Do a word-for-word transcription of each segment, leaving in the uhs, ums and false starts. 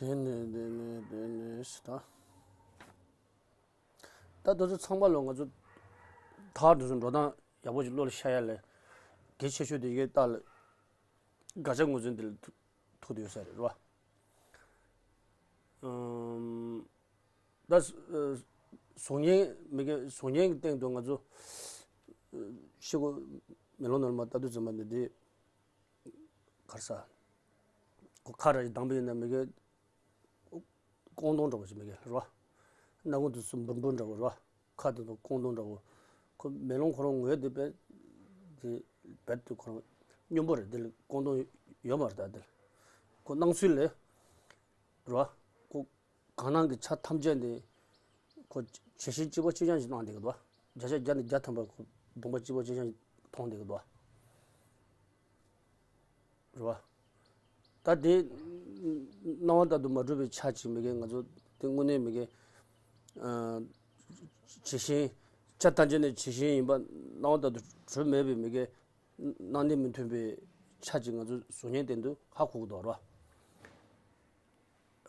དེ་ནས་དེ་ནས་དེ་ནས་ད། ད་དེ་ཚོ་ཚང་མ་ལོ་ང་ཚོ་ད་དེ་ཚོ་འགྲོ་སྟངས་ཡག་པོ་ཞིག་བློ་ལ་ཤར་ཡ་ལས་གལ་ཆེ་ཤོས་དེ་ཡི་ལྟག་ལ་དགག་བྱ་ངོས་འཛིན་དེ་ལ་ཐུག་ཐུག་བསྡད་ཡོད་ས་རེད་རོ། ཨམ། ད་ཨ་གཟུགས་བརྙན་མི་གི་གཟུགས་བརྙན་གྱི་སྟེང་དུ་ང་ཚོ་ཤི་གོ་མེ་ལོང་ནོར་མ་ལྟ་དུས་ཙམ་པ་འདི་འདི་གར་ས་ཁོ་ཁ་ར་ཞིག་དང་པོ་ཡིན་ན་མི་གི་ཀོང་ཏོང་འདྲ་བོ་ཞིག་མི་གི་རོ། སྣ་ཁུང་དུ་སུ་འབུར་འབུར་འདྲ་བོ་རོ། ཁ་དུ་ཀོང་ཏོང་འདྲ་བོ། ཁོ་མེ་ལོང་ཁོ་རང་ངོས་དེ་བེད་དེ་བེད་དེ་ཁོ་རང་སྙོམས་པོ་རེད། དེ་ལ་ཀོང་ཏོང་ཡོད་མ་རེད། ད་དེ་ལ་ཁོ་སྣང་ཚུལ་ལས་རོ། ཁོ་གང་སྣང་གི་ཆ་ཐམས་ཅད་དེ་ཁོ་ཇི་བཞིན་གཅིག་པ་གཅིག་རྐྱང་ཞིག་སྣང་བསྡད་ཀྱི་འདུག་བརྒྱ་ཆ་བརྒྱ་ནས་བརྒྱ་ཐམ་པ་ཁོ་སྟོང་པ་གཅིག་པ་གཅིག་རྐྱང་ཞིག་མཐོང་བསྡད་ཀྱི་འདུག་རེད་བ། ད་དེ་སྣང་བ་ལྟར་དུ་མ་གྲུབ་པའི་ཆ་ཅིག་མི་གི་ང་ཚོ་དེ་དངོས་གནས་མི་གི་ཨ་ཇི་བཞིན་ཆ་ཐམས་ཅད་ནས་ཇི་བཞིན་ཡིན་པ་སྣང་བ་ལྟར་དུ་གྲུབ་མེད་པའི་མི་གི་སྣང་གནས་མི་མཐུན་པའི་ཆ་ཅིག་ང་ཚོ་གཟུགས་བརྙན་སྟེང་དུ་ཧ་གོ་གི་འདུག་རེད་བ།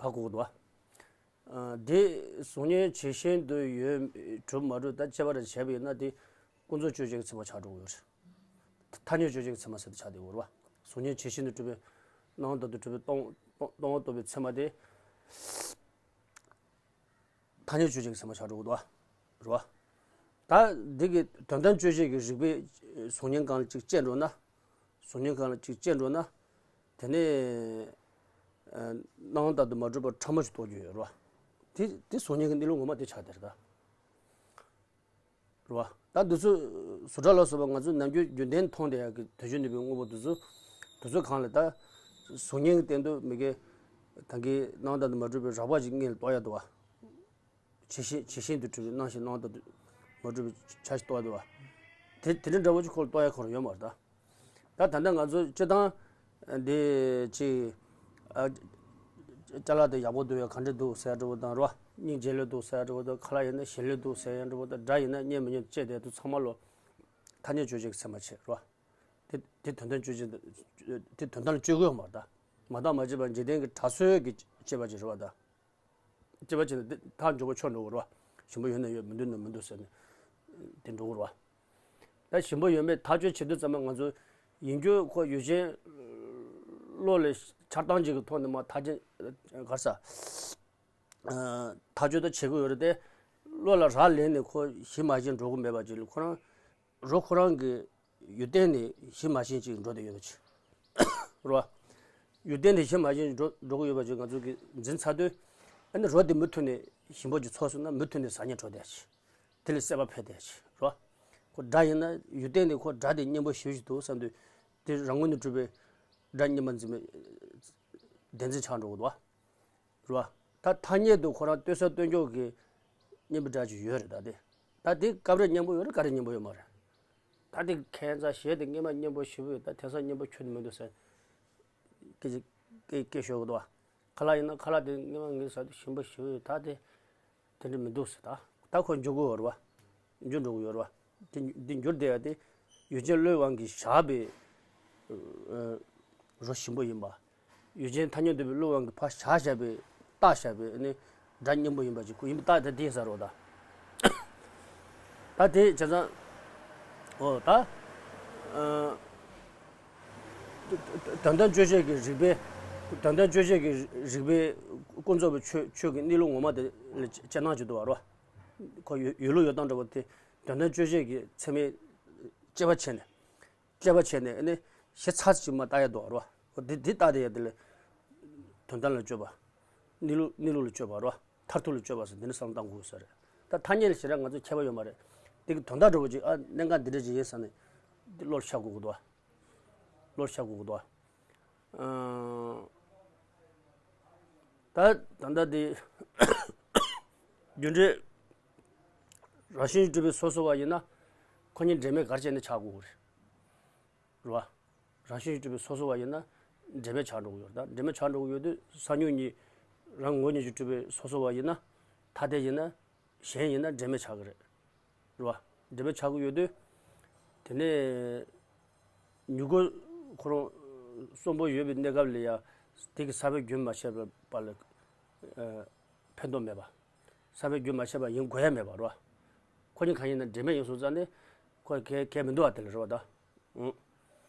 ཧ་གོ་གི་འདུག་བ། ཨ་དེ་གཟུགས་བརྙན་ཇི་བཞིན་དུ་ཡོད་གྲུབ་མ་གྲུབ་ད་དཔྱད་པ་རེ་བྱས་པ་ཡིན་ན་དེ་ཀུན་རྫོབ་དཔྱོད་བྱེད་ཀྱི་ཚད་མ་ཆགས་འགྲོ་གི་ཡོད་རེད། ཐ་སྙད་དཔྱོད་བྱེད་ཀྱི་ཚད་མ་ཟེར་དུ་ཆགས་བསྡད་ཡོད་རེད་བ། གཟུགས་བརྙན་ཇི་བཞིན་དུ་གྲུབ་པའི་སྣང་བ་ལྟར་དུ་གྲུབ་པའི་སྟོང་སྟོང་པ་རྟོགས་པའི་ཚད་མ་དེ་ཐ་སྙད་དཔྱོད་བྱེད་ཀྱི་ཚད་མ་ཆགས་འགྲོ་གི་འདུག་བ། རེད་བ། ད་འདི་གི་དོན་དམ་དཔྱོད་བྱེད་ཀྱི་རིགས་པའི་གཟུགས་བརྙན་སྒང་ལ་ཅིག་དཔྱད་འགྲོ་ན། གཟུགས་བརྙན་སྒང་ལ་ཅིག་དཔྱད་འགྲོ་ན། དེ་ནས་ཨ་སྣང་བ་ལྟར་དུ་མ་གྲུབ་པ་ཕྲ་མོ་ཞིག་རྟོགས་རྒྱུ་ཡོད་རེད་བ། དེ་དེ་གཟུགས་བརྙན་གྱི་གནས་ལུགས་ངོ་མ་དེ་ཆགས་བསྡད་རེད་ད། རེད་བ། ད་འདི་ཚོ་བཟོ་གྲྭ་ལ་སོགས་པ་ང་ཚོ་ནམ་རྒྱུན་རྒྱུན་ལྡན་མཐོང་བསྡད་ཡག་གི་དོན་བྱེད་ནུས་པའི་དངོས་པོ་འདི་ཚོ་འདི་ཚོ་གང་ལ་ད་གཟུགས་བརྙན་གྱི་སྟེང་དུ་མི་དགེ་ད་གིན་སྣང་བ་ལྟར་དུ་མ་གྲུབ་པའི་རགས་པ་ཞིག་སྔོན་ལ་རྟོགས་ཡག་འདུག་བ། ཇི་བཞིན་ཇི་བཞིན་དུ་གྲུབ་པའི་སྣང་ཞིང་སྣང་བ་ལྟར་དུ་མ་གྲུབ་པའི་ཆ་ཞིག་རྟོགས་ཡག་འདུག་བ། དེ་དེ་འདྲ་འདྲ་བོ་ཅིག་ཁོ་ལ་རྟོགས་ཡག་ཁོ་རང་ཡོད་མ་རེད་ད། ད་ད་ལྟ་ང་ཚོ་སྤྱིར་བཏང་འདི་ཅིག་ཨ་ཅ་ལག་དེ་ཡག་པོ་འདུག་ཡ་ག་འདྲ་འདུག་ཟེར་ཡ་འདྲ་བོ་དང་རོ། སྙིང་རྗེ་ལོས་འདུག་ཟེར་ཡ་འདྲ་བོ་དང་ཁ་ལག་ཡིན་ན་ཞིམ་ལོས་འདུག་ཟེར་ཡ་འདྲ་བོ་དང་སྒྲ་ཡིན་ན་སྙན་མི་སྙན་བཅས་དེ་དུ་ཚང་མ་ལོ་ཐ་སྙད་དཔྱོད་བྱེད་ཀྱི་ཚད་མ་བྱེད་རོ། དེ་དེ་དོན་དམ་དཔྱོད་བྱེད་དེ་དོན་དམ་ལ་དཔྱོད་དགོས་མ་རེད་ད། མ་བརྟགས་མ་དཔྱད་པར་འཇིག་རྟེན་གྱི་གྲྭ་སོའི་གི་དཔྱད་པ་ཅིག་རེད་བ་ད། དཔྱད་པ་བྱས་ན་འདི་ཐག་མཇུག་པ་ཆོད་འགྲོ་གི་རེད་བ། ཞིམ་པོ་ཡོད་ན་ཡོད་མི་འདུག་ན་མི་འདུག་ཟེར་ནས་དེ་འགྲོ་གི་རེད་བ། ད་ཞིམ་པོ་ཡོད་མེད་ཐག་གཅོད་བྱེད་དུས་ཙམ་པ་ང་ཚོ་ཡིན་རྒྱུ་ཁོ་ཡུལ་ཅན་བློ་ལ་འཆར་སྟངས་ཅིག་གི་ཐོག་ནས་མ་ཐག་གཅོད་ག་རེ་ཟ་ཐག་གཅོད་ད་བྱེད་དགོས་ཡོད་རེད་དེ། བློ་ལ་རག་ལས་ནས་ཁོ་ཞིམ་མ་ཞིམ་འགྲོ་གི་མེད་པ་ཅིག་ལ་ཁོ་རང་རོ་ཁོ་རང་གི་ཡུལ་སྟེང་ནས་ཞིམ་མ་ཞིམ་ཅིག་འགྲོ་བསྡད་ཡོད་པ་ཅིག་རེད་བ། ཡུལ་སྟེང་ནས་ཞིམ་མ་ཞིམ་འགྲོ་འགྲོ་གི་ཡོད་པ་ཅིག་ང་ཚོ་གིས་འཛིན་ཚར་དུས། ཨ་ནི་རོ་དེ་མུ་མཐུད་ནས་ཞིམ་པོ་ཅིག་ཚོར་སོང་ན་མུ་མཐུད་ནས་ཟ་སྙིང་བྲོ་བསྡད་ཅིག་དེ་ལས་སྲེད་པ་འཕེལ་བསྡད་ཅིག་རེད་བ། ཁོ་སྒྲ་ཡིན་ན་ཡུལ་སྟེང་ནས་ཁོ་སྒྲ་དེ་སྙན་པོ་ཞེ་པོ་ཅིག་འདུག་བསམ་དུས་དེ་རང་ངོས་ནས་གྲུབ་པའི་སྒྲ་སྙན་པ་འཛིན་པའི་བདེན་འཛིན་ཆགས་འགྲོ་གི་འདུག་བ། རེད་བ། ད་ཐ་སྙད་དུ་ཁོ་རང་ལྟོས་ས་ལྟོས་འཇོག་གི་སྙན་པའི་སྒྲ་ཅིག་ཡོད་རེད་ད་དེ། ད་དེ་སྐབས་རེ་སྙན་པོ་ཡོད་རེད། སྐབས་རེ་སྙན་པོ་ཡོད་མ་རེད། ད་དེ་ཁྱད་མཚར་གཞས་དེ་སྔས་མ་སྙན་པོ་ཞེ་པོ་ཡོད། ད་དེང་སང་སྙན་པོ་ཁྱོན་ནས་མི་འདུག་ཟེར། སྐད་ཅིག་སྐད་སྐད་ཤོར་གི་འདུག་བ། ཁ་ལག་ཡིན་ན་ཁ་ལག་དེ་སྔས་མ་ངས་ཟ་དུས་ཞིམ་པོ་ཞེ་པོ་ཡོད། ད་དེ་དེ་འདྲ་མི་འདུག་ཟེར། ད་ད་ཁོ་འགྱུར་གི་ཡོད་རེད་བ། འགྱུར་འགྲོ་གི་ཡོད་རེད་བ། དེ་འདི་འགྱུར་བསྡད་ཡ་དེ་ཡུལ་ཅན་བློའི་དབང་གིས་བཞག་པའི་ཨ་རོ་ཞིམ་པོ་ཡིན་པ། ཡུལ་ཅན་ཐ་སྙད་འདོད་པའི་བློའི་དབང་གིས་ཕར་བཞག་བཞག་པའི་བཏགས་བཞག་པའི་ཨ་ནི་སྒྲ་སྙན་པོ་ཡིན་པ་ཅིག་ཁོ་ཡིན་པ་བཏགས་དེ་དེ་ཡིན་ས་རེད་བ་ད། ད་དེ་བྱས་ཙང་། འོ་ད། ཨ་དོན་དམ་དཔྱོད་བྱེད་ཀྱི་རིགས་པའི། དོན་དམ་དཔྱོད་བྱེད་ཀྱི་རིགས་པའི་ཀུན་རྫོབ་པའི་ཆོས་ཆོས་ཀྱི་གནས་ལུགས་ངོ་མ་དེ་ལ་དཔྱད་སྣང་བྱེད་དུ་བ་རོ། ཁོ་ཡོད་ཡོད་ལུགས་ཡོད་སྟངས་འདྲ་བོ་དེ་དོན་དམ་དཔྱོད་བྱེད་ཀྱི་ཚད་མས་དཔྱད་པ་བྱས་ནས། དཔྱད་པ་བྱས་ནས་ཨ་ནི་གཞི་ཚར་ཅིག་མ་ལྟ་ཡ་འདུག་བ་རོ། འོ་དེ་དེ་ལྟ་དེ་ཡ་དེ་ལ་དོན་དམ་ལ་དཔྱོད་པ། གནས་ལུགས་གནས་ལུགས་ལ་དཔྱོད་པ་རོ། མཐར་ཐུག་ལ་དཔྱོད་པ་ཟེར་འདི་ནི་བསམ་བློ་གཏང་དགོས་ས་རེད། ད་ཐ་སྙད་ལ་ཞེ་དྲག་ང་ཚོ་མཁས་པ་ཡོད་མ་རེད། དེ་གི་དོན་དག་འདྲ་བོ་ཅིག་ཨ་གནད་འགག་འདི་འདྲ་ཅིག་ཡིན་བསམ་ནས་འདི་བློ་ལ་ཤར་དགོས་ཀྱི་འདུག་བ། བློ་ལ་ཤར་དགོས་ཀྱི་འདུག་བ། ཨང་། ད་ད་ལྟ་དེ་རྒྱུ་འབྲས་རང་བཞིན་གྱིས་གྲུབ་པའི་སོ་སོ་བ་ཡིན་ན་ཁོ་གཉིས་འབྲེལ་མེད་ག་རེ་བྱས་ནས་ཆགས་དགོས་ཀྱི་རེད། རེད་བ། རང་བཞིན་གྱིས་གྲུབ་པའི་སོ་སོ་བ་ཡིན་ན་འབྲེལ་མེད་ཆགས་འགྲོ་གི་ཡོད་རེད། ད་འབྲེལ་མེད་ཆགས་འགྲོ་གི་ཡོད་དུས་སང་ཉིན་གཉིས་རང་ངོ་བོ་ཉིད་ཀྱིས་གྲུབ་པའི་སོ་སོ་བ་ཡིན་ན་ཐ་དད་ཡིན་ན་གཞན་ཡིན་ན་འབྲེལ་མེད་ཆགས་ཀྱི་རེད། རེད་བ། འབྲེལ་མེད་ཆགས་ཀྱི་ཡོད་དུས། དེ་ནས་མྱུ་གུ་ཁོ་རང་གསོན་པོ་ཡོད་པའི་གནས་སྐབས་ལ་ཡང་དེ་གི་ས་བོན་རྒྱུན་མ་ཆད་པ་ལ་ ཕན་ཐོགས་མེད་པ། ས་བོན་རྒྱུན་མ་ཆད་པ་ཡིན་དགོས་ཡ་མེད་པ་རེད་བ། ཁོ་གཉིས་གང་ཡིན་ན་འབྲེལ་མེད་ཡིན་སོང་ཙང་ནི་ཁོ་གལ་གལ་མི་འདུག་བ། དེ་ལ་རེད་བ་ད། ཨུ།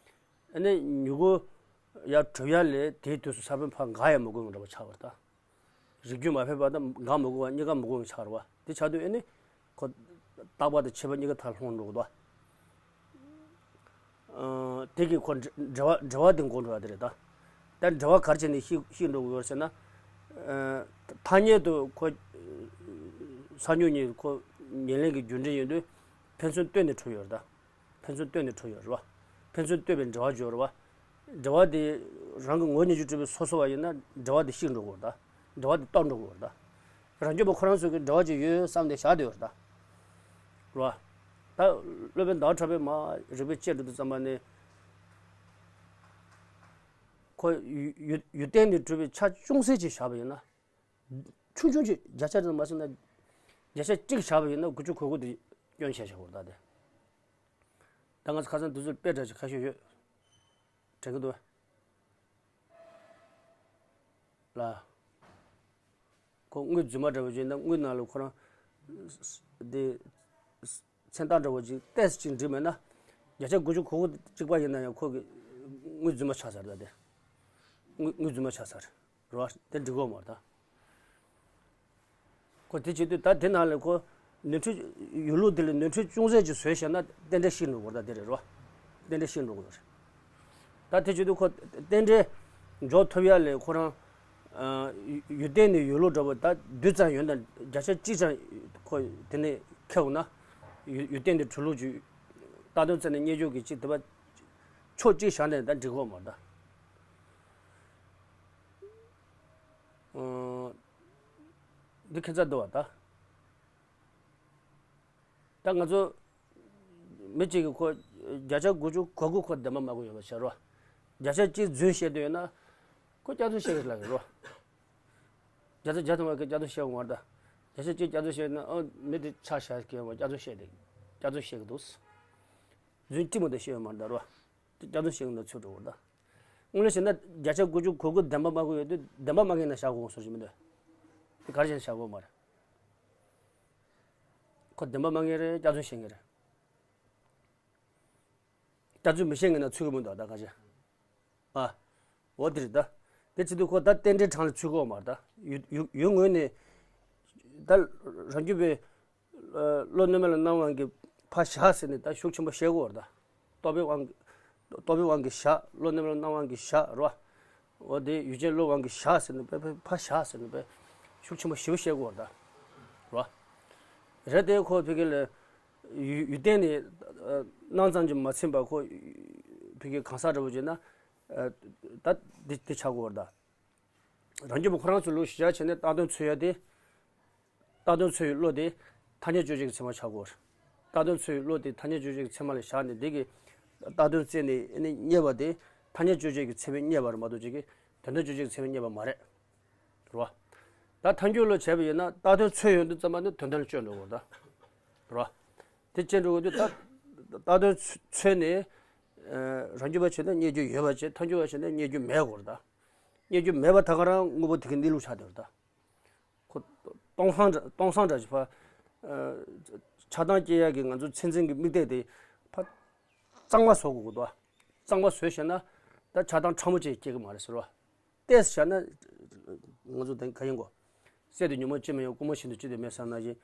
ཨ་ནི་མྱུ་གུ་ཡར་གྲུབ་ཡ་ལས་དེའི་དུས་སུ་ས་བོན་ཕར་འགག་ཡ་མི་དགོས་འདྲ་བ་ཆགས་པ་རེད་ད། རིགས་རྒྱུད་མ་ཕེབས་པ་དང་འགག་མི་དགོས་པ་གཉིས་ཀ་མི་དགོས་པ་ཆགས་རེད་བ། དེ་ཆགས་དུས་ཨ་ནི་ཁོ་རྟག་པ་དང་འཆི་བ་གཉིས་ཀ་མཐར་ལྷུང་འགྲོ་གི་འདུག་བ། ཨ། དེ་གིས་ཁོ་འབྲེལ་འབྲེལ་བ་འབྲེལ་བ་དེ་འགོག་འགྲོ་བ་དེ་རེད་ད། ད་འབྲེལ་བ་ག་རེ་བྱས་ནས་ཤེས་ཤེས་འགྲོ་གི་ཡོད་ཟེར་ན། ཨ། ཐ་སྙད་དུ་ཁོ་ས་མྱུག་གཉིས་ཁོ་ཉེར་ལེན་གྱི་རྒྱུ་འབྲས་ཡིན་དུས་ཕན་ཚུན་ལྟོས་ནས་གྲུབ་ཡོད་རེད་ད། ཕན་ཚུན་ལྟོས་ནས་གྲུབ་ཡོད་རེད་བ། ཕན་ཚུན་ལྟོས་པའི་འབྲེལ་བ་བརྗོད་རེད་བ། འབྲེལ་བ་དེ་རང་གི་ངོ་བོ་ཉིད་ཀྱིས་གྲུབ་པའི་སོ་སོ་བ་ཡིན་ན་འབྲེལ་བ་དེ་ཤེས་འགྲོ་གི་ཡོད་རེད་ད། འབྲེལ་བ་དེ་རྟོགས་འགྲོ་གི་ཡོད་རེད་ད། རང་རྒྱུད་པ་ཁོ་རང་ཚོ་གི་འབྲེལ་བ་ཅིག་ཡོད་བསམ་སྟེ་བཞག་བསྡད་ཡོད་རེད་ད། རེད་བ། ད་སློབ་དཔོན་ཟླ་བ་གྲགས་པས་མར་རིགས་པའི་དཔྱད་འགྲོ་དུས་ཙམ་པ་ནས། ཁོ་ཡུལ་ཡུལ་ཡུལ་བརྟེན་ནས་གྲུབ་པའི་ཆ་ཅུང་ཟད་ཅིག་བཞག་པ་ཡིན་ན། ཆུང་ཆུང་ཅིག་བརྒྱ་ཆ་རེ་མ་ཟིན་ན། བརྒྱ་ཆ་གཅིག་བཞག་པ་ཡིན་ན་དགུ་བཅུ་གོ་དགུ་དེ་སྐྱོན་ཆེ་ཆེ་བོར་ད་དེ། ད་ང་ཚོ་ཁ་སང་དུས་ཚོད་དཔེ་འདྲ་ཅིག་ཁ་ཤས་ཡོད། དྲན་གི་འདུག་ལ། ཁོ་དངུལ་རྫུན་མ་འདྲ་བོ་བྱས་ན་དངུལ་ནང་ལ་ཁོ་རང་དེ་མཚན་རྟགས་འདྲ་བོ་ཅིག་ཏོག་ཙམ་ཅིག་འགྲིག་མེད་ན། བརྒྱ་ཆ་དགུ་བཅུ་གོ་དགུ་གཅིག་པ་ཡིན་ན་ཡང་ཁོ་གི་དངུལ་རྫུན་མ་ཆགས་ཚར་ད་དེ། དངུལ་དངུལ་རྫུན་མ་ཆགས་ཚར། རེད་བ། དེ་འགྲིག་གོ་མ་རེད་ད། ཁོ་དེ་བྱེད་དུས་ད་དེ་ནང་ལ་ཁོ་ནོར་འཁྲུལ་ཡོད་ལུགས་དེ་ལ་ནོར་འཁྲུལ་ཅུང་ཟད་ཅིག་བཟོས་བཞག་ན་རྟེན་འབྲེལ་ཤེས་འགྲོ་དགོས་རེད་ད། དེ་རེད་རོ། རྟེན་འབྲེལ་ཤེས་འགྲོ་དགོས་རེད། ད་དེ་བྱེད་དུས་ཁོ་རྟེན་འབྲེལ་འཇོག་ཐུབ་ཡ་ལས་ཁོ་རང་ཡུལ་བརྟེན་ནས་ཡོད་ལུགས་འདྲ་པོ་ད་བདུན་ཙམ་ཡོད་ན་བརྒྱ་ཆ་གཅིག་ཙམ་ཁོ་དེ་ནས་ཁེལ་འོང་ན། ཡུལ་ཡུལ་བརྟེན་ནས་གྲུབ་ལུགས་ཀྱི་རྟགས་དོན་བཙལ་ནས་རྙེད་འཇོག་གི་ཅིག་དེ་བ་ཕྱོགས་གཅིག་བཞག་ནས་ད་འགྲིག་གོ་མ་རེད་ད། འདི་ཁྱད་མཚར་འདུག་བ་ད། ད་ང་ཚོ་མི་གཅིག་གིས་ཁོ་བརྒྱ་ཆ་དགུ་བཅུ་གོ་དགུ་ཁོ་བདེན་པ་མ་གོ་ཡོད་པ་བྱས་རོ། བརྒྱ་ཆ་གཅིག་རྫུན་བཤད་འདོད་ཡོད་ན་ཁོ་སྐྱག་རྫུན་བཤད་གི་ལབ་ཡོད་རོ། བརྒྱ་ཆ་བརྒྱ་ཐམ་པ་གི་སྐྱག་རྫུན་བཤད་འོང་བ་ད། བརྒྱ་ཆ་གཅིག་སྐྱག་རྫུན་བཤད་ན་ཨ་མི་དེ་ཆ་བཞག་གི་ཡོད་མ། སྐྱག་རྫུན་བཤད་དེ། སྐྱག་རྫུན་བཤད་གི་འདུག་རྫུན་གཅིག་མ་གཏོགས་བཤད་ཡོད་མ་རེད་ད་རོ། སྐྱག་རྫུན་བཤད་གི་འདུག་ཚོད་འགྲོ་བ་ད། དངོས་གནས་བཤད་ན་བརྒྱ་ཆ་དགུ་བཅུ་གོ་དགུ་བདེན་པ་མ་གོ་ཡོད་དུས་བདེན་པ་མ་ངེས་ན་བཞག་དགོས་སོ་ཞིག་མི་འདུག་དེ་ག་རེ་བྱས་ན་བཞག་དགོས་མ་རེད། ཁོ་བདེན་པ་མ་ངེས་རེད། སྐྱག་རྫུན་བཤད་ངེས་རེད། སྐྱག་རྫུན་མི་བཤད་ངེས་ན་ཚུད་གི་མི་འདུག་ད་ག་ཅི། ཨ། འོ་དེ་རེད་ད། དེ་བྱེད་དུས་ཁོ་ད་རྟེན་འབྲེལ་གྲངས་ལ་ཚུད་གོ་མ་རེད་ད། ཡུལ་ཡུལ་ཡུལ་ངོས་ནས། ད་རང་རྒྱུད་པའི་བློ་རྣོ་མེད་ལ་སྣང་བ་གིས་ཕར་བཞག་ཟེར་ནས་ད་ཤུགས་ཆེན་པོ་བཤད་གོ་རེད་ད། རྟོག་པའི་དབང་གིས། རྟོག་པའི་དབང་གིས་བཞག་བློ་རྣོ་མེད་ལ་སྣང་བ་གིས་བཞག་རེད་བ། འོ་དེ་ཡུལ་ཅན་བློའི་དབང་གིས་བཞག་ཟེར་ནས་པས་ཕར་བཞག་ཟེར་ནས་པས་ཤུགས་ཆེན་པོ་ཞེ་པོ་བཤད་གོ་རེད་ད། རེད་བ། རེད་དེ་ཁོ་ཕ་གི་ལ། ཡུལ་ཡུལ་བརྟེན་ནས་སྣང་ཙམ་གྱིས་མ་ཚིམ་པར་ཁོ་ཕ་གི་གང་ཟག་འདྲ་པོ་བྱས་ན། ད་འདི་འདི་ཆགས་ཀྱི་ཡོད་རེད་ད། རང་རྒྱུད་པ་ཁོ་རང་ཚོ་ལུགས་གཞི་བཞག་བྱས་ནས་བཏགས་དོན་མཚོན་ཡ་དེ། བཏགས་དོན་མཚོན་ཡའི་བློ་དེ་ཐ་སྙད་དཔྱོད་བྱེད་ཀྱི་ཚད་མར་ཆགས་ཀྱི་ཡོད་རེད། བཏགས་དོན་མཚོན་ཡའི་བློ་དེ་ཐ་སྙད་དཔྱོད་བྱེད་ཀྱི་ཚད་མ་ལ་བཞག་ནས་འདི་གི་བཏགས་དོན་བཙལ་ནས་ཨ་ནི་རྙེད་པ་དེ་ཐ་སྙད་དཔྱོད་བྱེད་ཀྱི་ཚད་མས་རྙེད་པ་རེད་མ་གཏོགས་ཅིག་གི་དོན་དམ་དཔྱོད་བྱེད་ཀྱི་ཚད་མས་རྙེད་པ་མ་རེད། རེད་བ། ད་ཐལ་འགྱུར་བློ་བྱས་པ་ཡིན་ན་བཏགས་དོན་མཚོན་ཡོང་དུས་ཙམ་པ་ནི་དོན་དམ་ལ་བཅོས་འགྲོ་དགོས་རེད་ད། རེད་བ། དེ་བཅོས་འགྲོ་དགོས་དུས་ད་བཏགས་དོན་མཚོན་ནས་རང་རྒྱུད་པ་བྱས་ན་རྙེད་རྒྱུ་ཡོད་པ་བྱས། ཐལ་འགྱུར་བ་བྱས་ན་རྙེད་རྒྱུ་མེད་དགོས་རེད་ད། རྙེད་རྒྱུ་མེད་པ་ད་ག་རང་དངོས་པོ་དེ་གི་གནས་ལུགས་ཆགས་བསྡད་ཡོད་རེད་ད། ཁོ་སྟོང་སང་འདྲ་སྟོང་སང་འདྲ་ཞིག་ཕ། ཆགས་སྡང་སྐྱེ་ཡག་གི་ང་ཚོ་མཚན་འཛིན་གྱི་དམིགས་གཏད་དེ་ཕ། གཙང་མ་བཟོ་དགོས་ཀྱི་འདུག་གཙང་མ་བཟོས་ཤེ་ན་ད་ཆགས་སྡང་ཕྲ་མོ་ཅིག་སྐྱེ་གི་མ་རེད་ཟེར་བ། ཏོག་ཙམ་བྱས་ན་ང་ཚོ་དེ་ག་ཡིན་གོ། གསེར་དུ་ཉོན་མོངས་ཅི་མི་ཡོང་། ཀུན་རྨོངས་ཤིན་ཏུ་ཅི་སྟེ་མེད་ཟེར་ནང་བཞིན།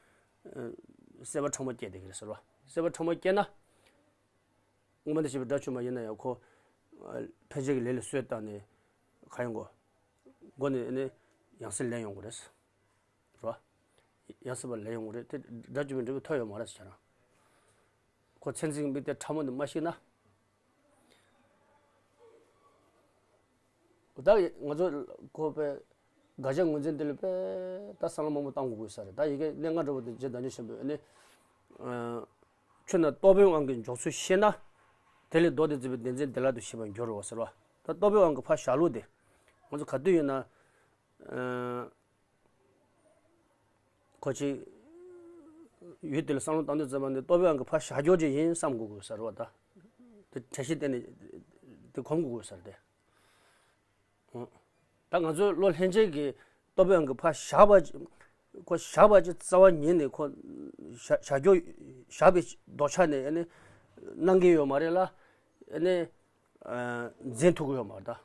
སྲེད་པ་ཕྲ་མོ་སྐྱེ་བསྡད་ཀྱི་རེད་ཟེར་བ། སྲེད་པ་ཕྲ་མོ་སྐྱེ་ན། སྔོན་མ་ནས་བཤད་པའི་དགྲ་བཅོམ་པ་ཡིན་ན་ཡང་ཁོ། ཕན་བྱེད་ཀྱི་ལས་ལ་གསོས་བཏང་ནས། ག་ཡིན་གོ། མགོ་ནས་ནི་ཡང་སྲིད་ལེན་ཡོང་གི་རེད། རོ། ཡང་སྲིད་པ་ལེན་ཡོང་གི་རེད་དེ། དགྲ་བཅོམ་པའི་འབྲས་བུ་ཐོབ་ཡོད་མ་རེད་ཟེར་རང་། ཁོ་མཚན་འཛིན་གྱི་དམིགས་གཏད་ཕྲ་མོ་འདི་མ་ཤེས་ན། ད་ང་ཚོ་ཁོ་པའི་དགག་བྱ་ངོས་འཛིན་འདི་ལ་དཔེ་ད་བསམ་བློ་མང་པོ་བཏང་དགོས་ཀྱི་ས་རེད། ད་ཡི་གེ་གནད་འགག་འདྲ་པོ་འདི་རྗེ་བདག་ཉིད་ཆེན་པོས་ནི། ཆོས་རྣམས་རྟོག་པའི་དབང་གིས་འཇོག་ཚུལ་ཤེས་ན། དེ་ལས་ལྡོག་སྟེ་འཛིན་པའི་བདེན་འཛིན་བདེ་བླག་ཏུ་ཤེས་པར་འགྱུར་རོ་ཟེར་བ། ད་རྟོག་པའི་དབང་གིས་ཕར་བཞག་ལུགས་དེ། ང་ཚོ་ག་དུས་ཡིན་ན། ཁོ་ཅིག་ཡུལ་དེ་ལ་བསམ་བློ་བཏང་དུས་ཙམ་པ་ནི་རྟོག་པའི་དབང་གིས་ཕར་བཞག་རྒྱུ་ཅིག་ཡིན་བསམ་དགོས་དགོས་ས་རེད་བ་ད། དེ་བྲལ་ཤེས་བསྟན་ནས་དེ་གོམས་དགོས་དགོས་ས་རེད་དེ། ད་ང་ཚོའི་བློ་ལྷན་སྐྱེས་ཀྱི་ སྟོབས་དབང་གིས་ཕར་བཞག་པ་ཅིག་ཁོ་བཞག་པ་ཅིག་རྩ་བ་ཉིད་ནས་ཁོ་བཞག་བཞག་རྒྱུ་བཞག་པའི་ལྡོག་ཆ་ནས་ཨ་ནི་གནང་གི་ཡོད་མ་རེད་ལ། ཨ་ནི་འཛིན་ཐུབ་ཀྱི་ཡོད་མ་རེད་ད།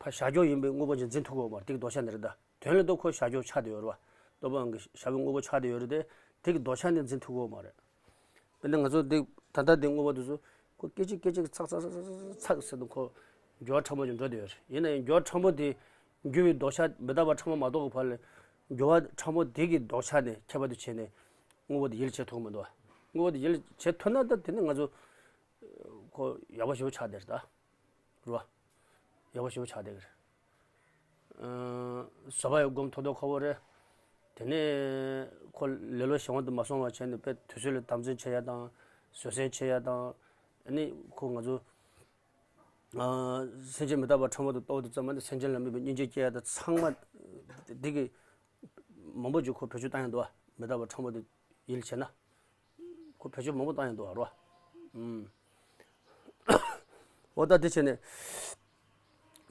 ཕར་བཞག་རྒྱུ་ཡིན་པའི་དངོས་པོ་ཅིག་འཛིན་ཐུབ་ཀྱི་ཡོད་མ་རེད། དེ་གི་ལྡོག་ཆ་འདི་རེད་ད། དོན་ལ་ད་ཁོ་བཞག་རྒྱུ་ཆགས་བསྡད་ཡོད་རེད་བ། སྟོབས་དབང་གིས་བཞག་པའི་དངོས་པོ་ཆགས་བསྡད་ཡོད་རེད་དེ། དེ་གི་ལྡོག་ཆ་ནས་འཛིན་ཐུབ་ཀྱི་ཡོད་མ་རེད། དཔེར་ན་ང་ཚོ་འདི་ད་ལྟ་འདི་དངོས་པོ་འདི་ཚོ་ཁོ་སྐད་ཅིག་སྐད་ཅིག་ཚག་ཚག་ཚག་ཚག་ཚག་ཟེར་དུས་ཁོ་འགྱུར་བ་ཕྲ་མོ་ཅིག་འགྲོ་བསྡད་ཡོད་རེད། ཡིན་ན་ཡང་འགྱུར་བ་ཕྲ་མོ་དེ་འགྱུར་བའི་ལྡོག་ཆ་མི་རྟག་པ་ཕྲ་མོ་མ་རྟོགས་པའི་བར་ལ་འགྱུར་བ་ཕྲ་མོ་དེ་གི་ལྡོག་ཆ་ནས་ཁྱད་པར་དུ་བྱས་ནས་དངོས་པོ་དེ་ཡིད་ལ་བྱེད་ཐུབ་ཀྱི་མི་འདུག་དངོས་པོ་དེ་ཡིད་ལ་བྱེད་ཐུབ་ན་ད་དེ་ནི་ང་ཚོ་ཁོ་ཡག་པོ་ཞེ་པོ་ཆགས་བསྡད་རེད་ད། རེད་བ། ཡག་པོ་ཞེ་པོ་ཆགས་བསྡད་ཀྱི་རེད། ཨ། བཟོད་པ་ཡི་སྒོམ་ཐོག་ཐོག་ཁ་བོ་རེད། དེ་ནས་ཁོ་ལེ་ལོ་གཞན་དབང་དུ་མ་སོང་བ་བྱས་ནས་དཔེ་དུས་ཚོད་ལ་དམ་འཛིན་བྱེད་ཡ་དང་། བཟོད་བསྲན་བྱེད་ཡ་དང་། ཨ་ནི་ཁོ་ང་ཚོ་ཨ། སེམས་ཅན་མི་རྟག་པ་ཕྲ་མོ་དང་ལྟོ་བ་དང་ཙམ་མ་ནི་སེམས་ཅན་ལ་དམིགས་པའི་སྙིང་རྗེ་སྐྱེ་ཡ་དང་ཚང་མ་འདི་གི་མང་པོ་ཅིག་ཁོ་བེད་སྤྱོད་བཏང་ཡ་འདུག་བ། མི་རྟག་པ་ཕྲ་མོ་དེ་ཡིད་ལ་བྱས་ན། ཁོ་བེད་སྤྱོད་མང་པོ་བཏང་ཡོད་འདུག་རོ། ཨུམ། འོ་ད་དེ་བྱས་ནས།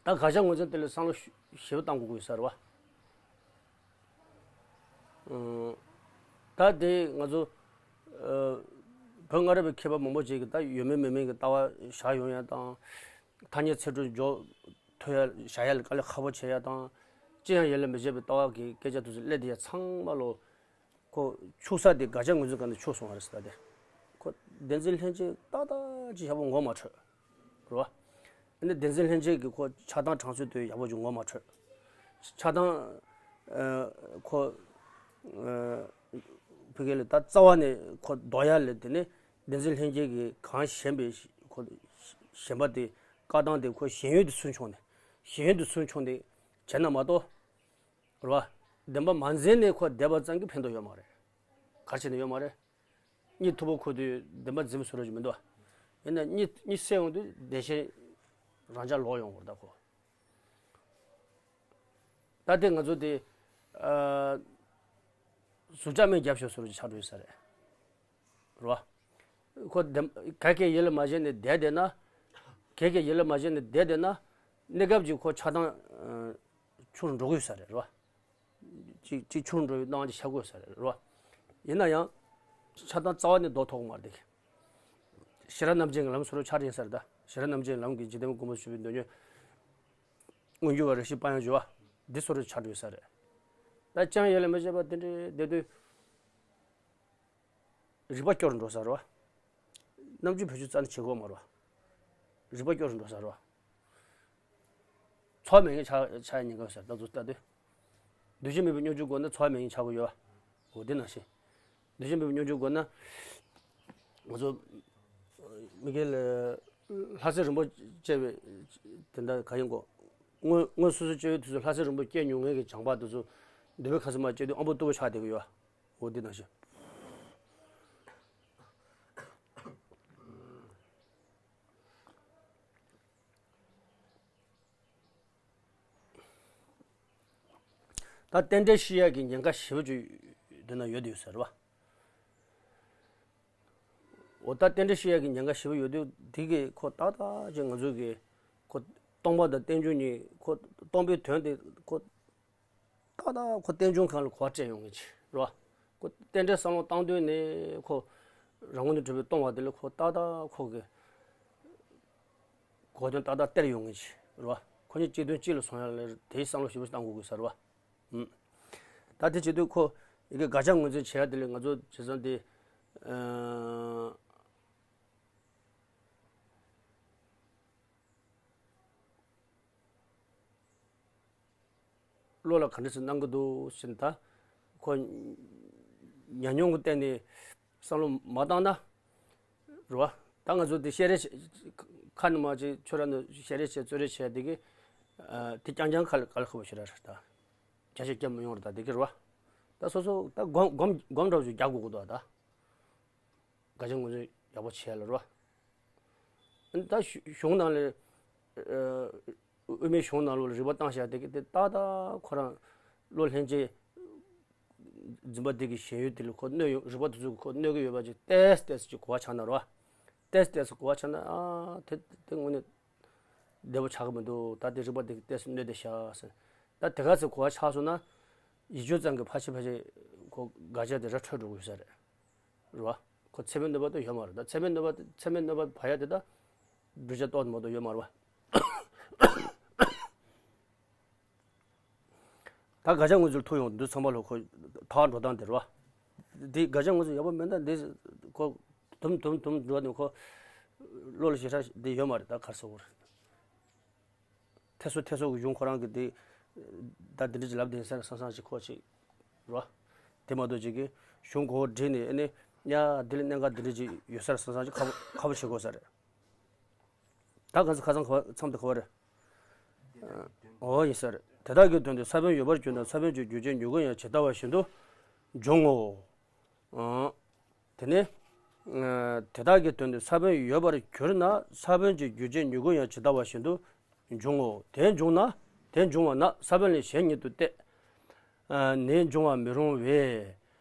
ད་དགག་བྱ་ངོས་འཛིན་དེ་ལ་བསམ་བློ་ཞེ་པོ་བཏང་དགོས་ཀྱི་ཡོད་ས་རེད་བ། ཨུམ། ད་དེ་ང་ཚོ། ཨ། བོད་སྔ་རབས་པའི་མཁས་པ་མང་པོ་ཅིག་གིས་ད་ཡོད་མིན་མེད་མིན་གྱི་ལྟ་བ་བཞག་ཡོང་ཡ་དང་། ཐ་སྙད་ཚིག་འབྲུ་འཇོག་ཐུབ་ཡ་བཞག་ཡ་ལ་དཀའ་ལས་ཁག་པོ་བྱེད་ཡ་དང་། ཅི་ཡང་ཡིད་ལ་མི་བྱེད་པའི་ལྟ་བ་གི་སྐད་ཆ་དེ་ཚོ་སླེབས་བསྡད་ཡ་ཚང་མ་ལོ། ཁོ་ཆུག་ས་དེ་དགག་བྱ་ངོས་འཛིན་སྒང་ནས་ཆུག་སོང་བ་རེད་ཟེར་ད་དེ། ཁོ་བདེན་འཛིན་ལྷན་སྐྱེས་ཏག་ཏག་ཅིག་ཡག་པོ་ངོ་མ་འཕྲོད། རེད་བ། ཨ་ནི་བདེན་འཛིན་ལྷན་སྐྱེས་ཀྱི་ཁོ་ཆགས་སྡང་གྲངས་ཚུལ་དེ་ཡག་པོ་ཅིག་ངོ་མ་འཕྲོད། ཆགས་སྡང་། ཨ། ཁོ། ཨ། ཕ་གི་ལ་ད་རྩ་བ་ནས་ཁོ་ལྡོག་ཡ་ལས་དེ་ནི་བདེན་འཛིན་ལྷན་སྐྱེས་ཀྱི་གང་ཞེན་པའི་ཁོ་ཞེན་པ་དེ་བཀག་སྡོམ་དེ་ཁོ་ཞེན་ཡུལ་དུ་སུན་ཕྱུང་ནས་ཞེན་ཡུལ་དུ་སུན་ཕྱུང་སྟེ་བྱས་ན་མ་གཏོགས། རེད་བ། བདེན་པ་མ་འཛིན་ནས་ཁོ་བསྡད་པ་ཙམ་གྱིས་ཕན་ཐོགས་ཡོད་མ་རེད། ག་རེ་བྱས་ནས་ཡོད་མ་རེད། གཉིད་མཐུག་པོ་ཁུག་དུས་བདེན་པ་འཛིན་པའི་བཟོ་འདྲ་ཅིག་མི་འདུག་བ། ཡིན་ན་གཉིད་གཉིད་སད་ཡོང་དུས་བདེན་ཞེན་རང་འཇགས་ལོག་ཡོང་བར་ད་ཁོ། ད་དེ་ང་ཚོ་དེ། ཨ། ཟུག་ཅག་མེ་བརྒྱབ་ཤོག་བཟོ་འདྲ་ཅིག་ཆགས་འགྲོ་ཡོད་ས་རེད། རེད་བ། ཁོ་བདེན་ག་གེ་ཡིད་ལ་མ་བྱས་ནས་བསྡད་བསྡད་ན། ག་གེ་ཡིད་ལ་མ་བྱས་ནས་བསྡད་བསྡད་ན། གནས་སྐབས་ཀྱི་ཁོ་ཆགས་སྡང་། ཨ། ཆུང་རུ་འགྲོ་གི་ཡོད་ས་རེད། རེད་བ། ཅིག་ཅིག་ཆུང་འགྲོ་བའི་སྣང་བ་ཅིག་ཤར་དགོས་ས་རེད། རེད་བ། ཡིན་ན་ཡང་། ཆགས་སྡང་རྩ་བ་ནས་ལྡོག་ཐུབ་ཀྱི་མ་རེད་དེ། ཤེས་རབ་རྣམ་འབྱེད་ཀྱི་ལམ་བཟོ་འདྲ་ཆགས་ཡིན་ས་རེད་ད། ཤེས་རབ་རྣམ་འབྱེད་ཀྱི་ལམ་གྱི་འཇིག་རྟེན་མགོན་པོ་ཞེས་པའི་མདོ་སྨྱོན། མངོན་གྱུར་བ་རེ་ཞིག་པ་ཡང་བརྗོད་པ། འདི་བཟོ་འདྲ་ཆགས་འགྲོ་ས་རེད། ད་ཅང་ཡིད་ལ་མི་བྱེད་པ་དེ་འདྲའི་བསྡད་དུས། རིག་པ་སྐྱོ་རུ་འགྲོ་ས་རེད་བ། རྣམ་འགྱུར་བེད་སྤྱོད་རྩ་ནས་བྱེད་དགོས་མ་རེད་བ། རིག་པ་སྐྱོ་རུ་འགྲོ་ས་རེད་བ། ཚོར་བ་མེད་མཁན་ཆགས་ཆགས་ཡ་ཉེན་ཁ་ཡོད་ས་རེད་ད་གཟོད་ལྟ་དུས། འདུ་ཤེས་མེད་པའི་སྙོམས་འཇུག་སྒོ་ནས་ཚོར་བ་མེད་མཁན་ཆགས་ཀྱི་ཡོད་བ། འོ་དེ་ནང་བཞིན། འདུ་ཤེས་མེད་པའི་སྙོམས་འཇུག་སྒོ་ནས། ང་ཚོ། མི་དགེ་ལ། ལྷ་སྲས་རིན་པོ་ཆེ་བའི། དེ་འདྲ་ག་ཡིན་གོ། སྔོན་སྔོན་སོ་སོ་སྐྱེ་བོའི་དུས་སུ་ལྷ་སྲས་རིན་པོ་ཆེ་སྐྱེས་མྱོང་མཁན་གྱི་བྱམས་པ་དེ་ཚོ། འདོད་པའི་ཁ་ཟས་མ་སྤྱད་དུས་ཨམ་བུ་ལྟ་བུ་ཆགས་བསྡད་ཀྱི་ཡོད། འོ་འདི་ནང་བཞིན། ད་རྟེན་འབྲེལ་ཤེས་ཡག་གི་ཉེན་ཁ་ཞེ་པོ་ཅིག་འདི་ན་ཡོད་དུས་ཟེར་བ། འོ་ད་རྟེན་འབྲེལ་ཤེས་ཡག་གི་ཉེན་ཁ་ཞེ་པོ་ཡོད་དུས་འདི་གི་ཁོ་ཏག་ཏག་ཅིག་ང་ཚོ་གི་ཁོ་སྟོང་པ་དང་རྟེན་འབྱུང་གཉིས་ཁོ་སྟོང་པའི་དོན་དེ་ཁོ་ཏག་ཏག་ཁོ་རྟེན་འབྱུང་གང་ལ་གོ་བ་སྤྲད་ཡོང་གི་ཅིག་རེད་བ། ཁོ་རྟེན་འབྲེལ་བསམ་བློ་བཏང་དུས་ནས་ཁོ་རང་ངོས་ནས་གྲུབ་པའི་སྟོང་པ་དེ་ལ་ཁོ་ཏག་ཏག་ཁོ་གི་གོ་དོན་ཏག་ཏག་སྟེར་ཡོང་ངེས་ཅིག་རེད་བ། ཁོ་གཉིས་གཅིག་དོན་གཅིག་ལ་སོང་ཡ་ལ་དེའི་བསམ་བློ་ཞིབ་པོ་བཏང་དགོས་ཀྱི་ས་རེད་བ། ཨུམ། ད་དེ་བྱེད་དུས་ཁོ་ཡི་གེ་དགག་བྱ་ངོས་འཛིན་བྱེད་ཡ་དེ་ལས་ང་ཚོ་བྱས་ཙང་དེ། ཨ། བློ་ལ་ག་འདྲ་ཞིག་སྣང་གི་འདུག་ཟེར་ན་ད། ཁོ་ཉམས་མྱོང་གི་སྟེང་ནས་བསམ་བློ་མ་བཏང་ན། རེད་བ། ད་ང་ཚོ་འདི་བཤད་རེས་བྱེད། ཁ་ནས་མར་ཅིག་ཁྱོད་རང་ནས་བཤད་རེས་བྱེད་རྩོད་རེས་བྱེད་འདི་གི། ཨ། དེ་རྐྱང་རྐྱང་ཁ་ལ་ག་ལ་ཁ་བ་ཞིག་ར་རེད་ད། བརྒྱ་ཆ་བརྒྱ་མི་ཡོང་རེད་ད་འདི་གི་རེད་བ། ད་སོ་སོ་ད་སྒོམ་སྒོམ་སྒོམ་འདྲ་བོ་ཞིག་རྒྱག་དགོས་ཀྱི་འདུག་ད། དགག་བྱ་ངོས་འཛིན་ཡག་པོ་བྱས་ལ་རོ། ད་གཞུང་ནང་ལ། དབུ་མའི་གཞུང་ནང་ལོགས་ལ་རིགས་པ་བཏང་བཞག་དེ་གི་དེ་ཏག་ཏག་ཁོ་རང་བློ་ལྷན་སྐྱེས་འཛིན་པ་དེ་གི་ཞེན་ཡུལ་དེ་ལ་ཁོ་གནོད་ཡོད། རིགས་པ་དེ་ཚོ་གི་ཁོ་གནོད་ཀྱི་ཡོད་པ་ཅིག་ཏེས་ཏེས་ཅིག་གོ་བ་ཆགས་ན་རོ། ཏེས་ཏེས་གོ་བ་ཆགས་ན་ཨ་དེ་དེ་དངོས་གནས་བདེ་པོ་ཆགས་ཀྱི་མི་འདུག་ད་དེ་རིགས་པ་དེ་གི་ཏེས་གནོད་བསྡད་ཤག་ཟེར། ད་དེ་ག་ཚོད་གོ་བ་ཆགས་སོང་ན། ཡིད་དཔྱོད་ཙམ་གྱིས་ཕལ་ཆེར་ཕལ་ཆེར་ཁོ་དགག་བྱ་དེ་ར་འཕྲོད་འགྲོ་གི་ཡོད་ས་རེད། རེད་བ། ཁོ་ཚད་མའི་གནོད་པ་དེ་ཡོད་མ་རེད། ད་ཚད་མའི་གནོད་པ་ཚད་མའི་གནོད་པ་བ་ཡ་དེ་ད་བསྒྲུབ་བྱ་རྟོགས་མ་གཏོགས་ཡོད་མ་རེད་བ། ད་དགག་བྱ་དངོས་ཚུལ་ཐུག་ཡོང་དུས་ཚང་མ་ལ་ཁོ་ཐག་འགྲོ་སྟངས་དེ་རེད་བ། འདི་དགག་བྱ་དངོས་ཚུལ་ཡག་པོ་མེད་ན་འདི་ཁོ་དུམ་དུམ་དུམ་འགྲོ་ནས་ཁོ་བློ་ལ་ཞེ་དྲག་འདི་ཡོད་མ་རེད། ད་ག་རེ་ཟེར་དགོས་རེད། ཐེ་ཚོམ་ཐེ་ཚོམ་གྱི་གཞུང་ཁོ་རང་གི་དེ་ད་འདི་འདྲ་ཅིག་ལབ་བསྡད་ཟེར་བསམ་བསམ་ཅིག་ཁོ་ཅིག་རོ། དེ་མ་གཏོགས་ཅིག་གི་གཞུང་གོ་བསྒྲིགས་ནས་ཨ་ནི་ཡ་འདི་ལ་གནད་འགག་འདི་འདྲ་ཅིག་ཡོད་ས་རེད་བསམ་བསམ་ཅིག་ཁ་པོ་ཁ་པོ་བྱེད་དགོས་ས་རེད། ད་ག་ཚོད་ཁ་སང་ག་མཚམས་དེ་ག་བ་རེད། འོ་ཡིན་ས་རེད། དེ་དག་གི་དོན་དུ་ས་བོན་ཡོད་པར་གྱུར་ན་ས་བོན་གྱི་རྒྱུ་ཅན་མྱུ་གུ་ཡང་ཇི་ལྟ་བ་བཞིན་དུ་འབྱུང་ངོ་། ཨང་། དེ་ནས། ཨ། དེ་དག་གི་དོན་དུ་ས་བོན་ཡོད་པར་གྱུར་ན་ས་བོན་གྱི་རྒྱུ་ཅན་མྱུ་གུ་ཡང་ཇི་ལྟ་བ་བཞིན་དུ་འབྱུང་ངོ་། དེ་འབྱུང་ན། དེ་འབྱུང་བ་ན་ས་བོན་ལས་གཞན་ཉིད་དུ་བལྟས། ཨ། ནས་འབྱུང་བ་མི་རུང་བས།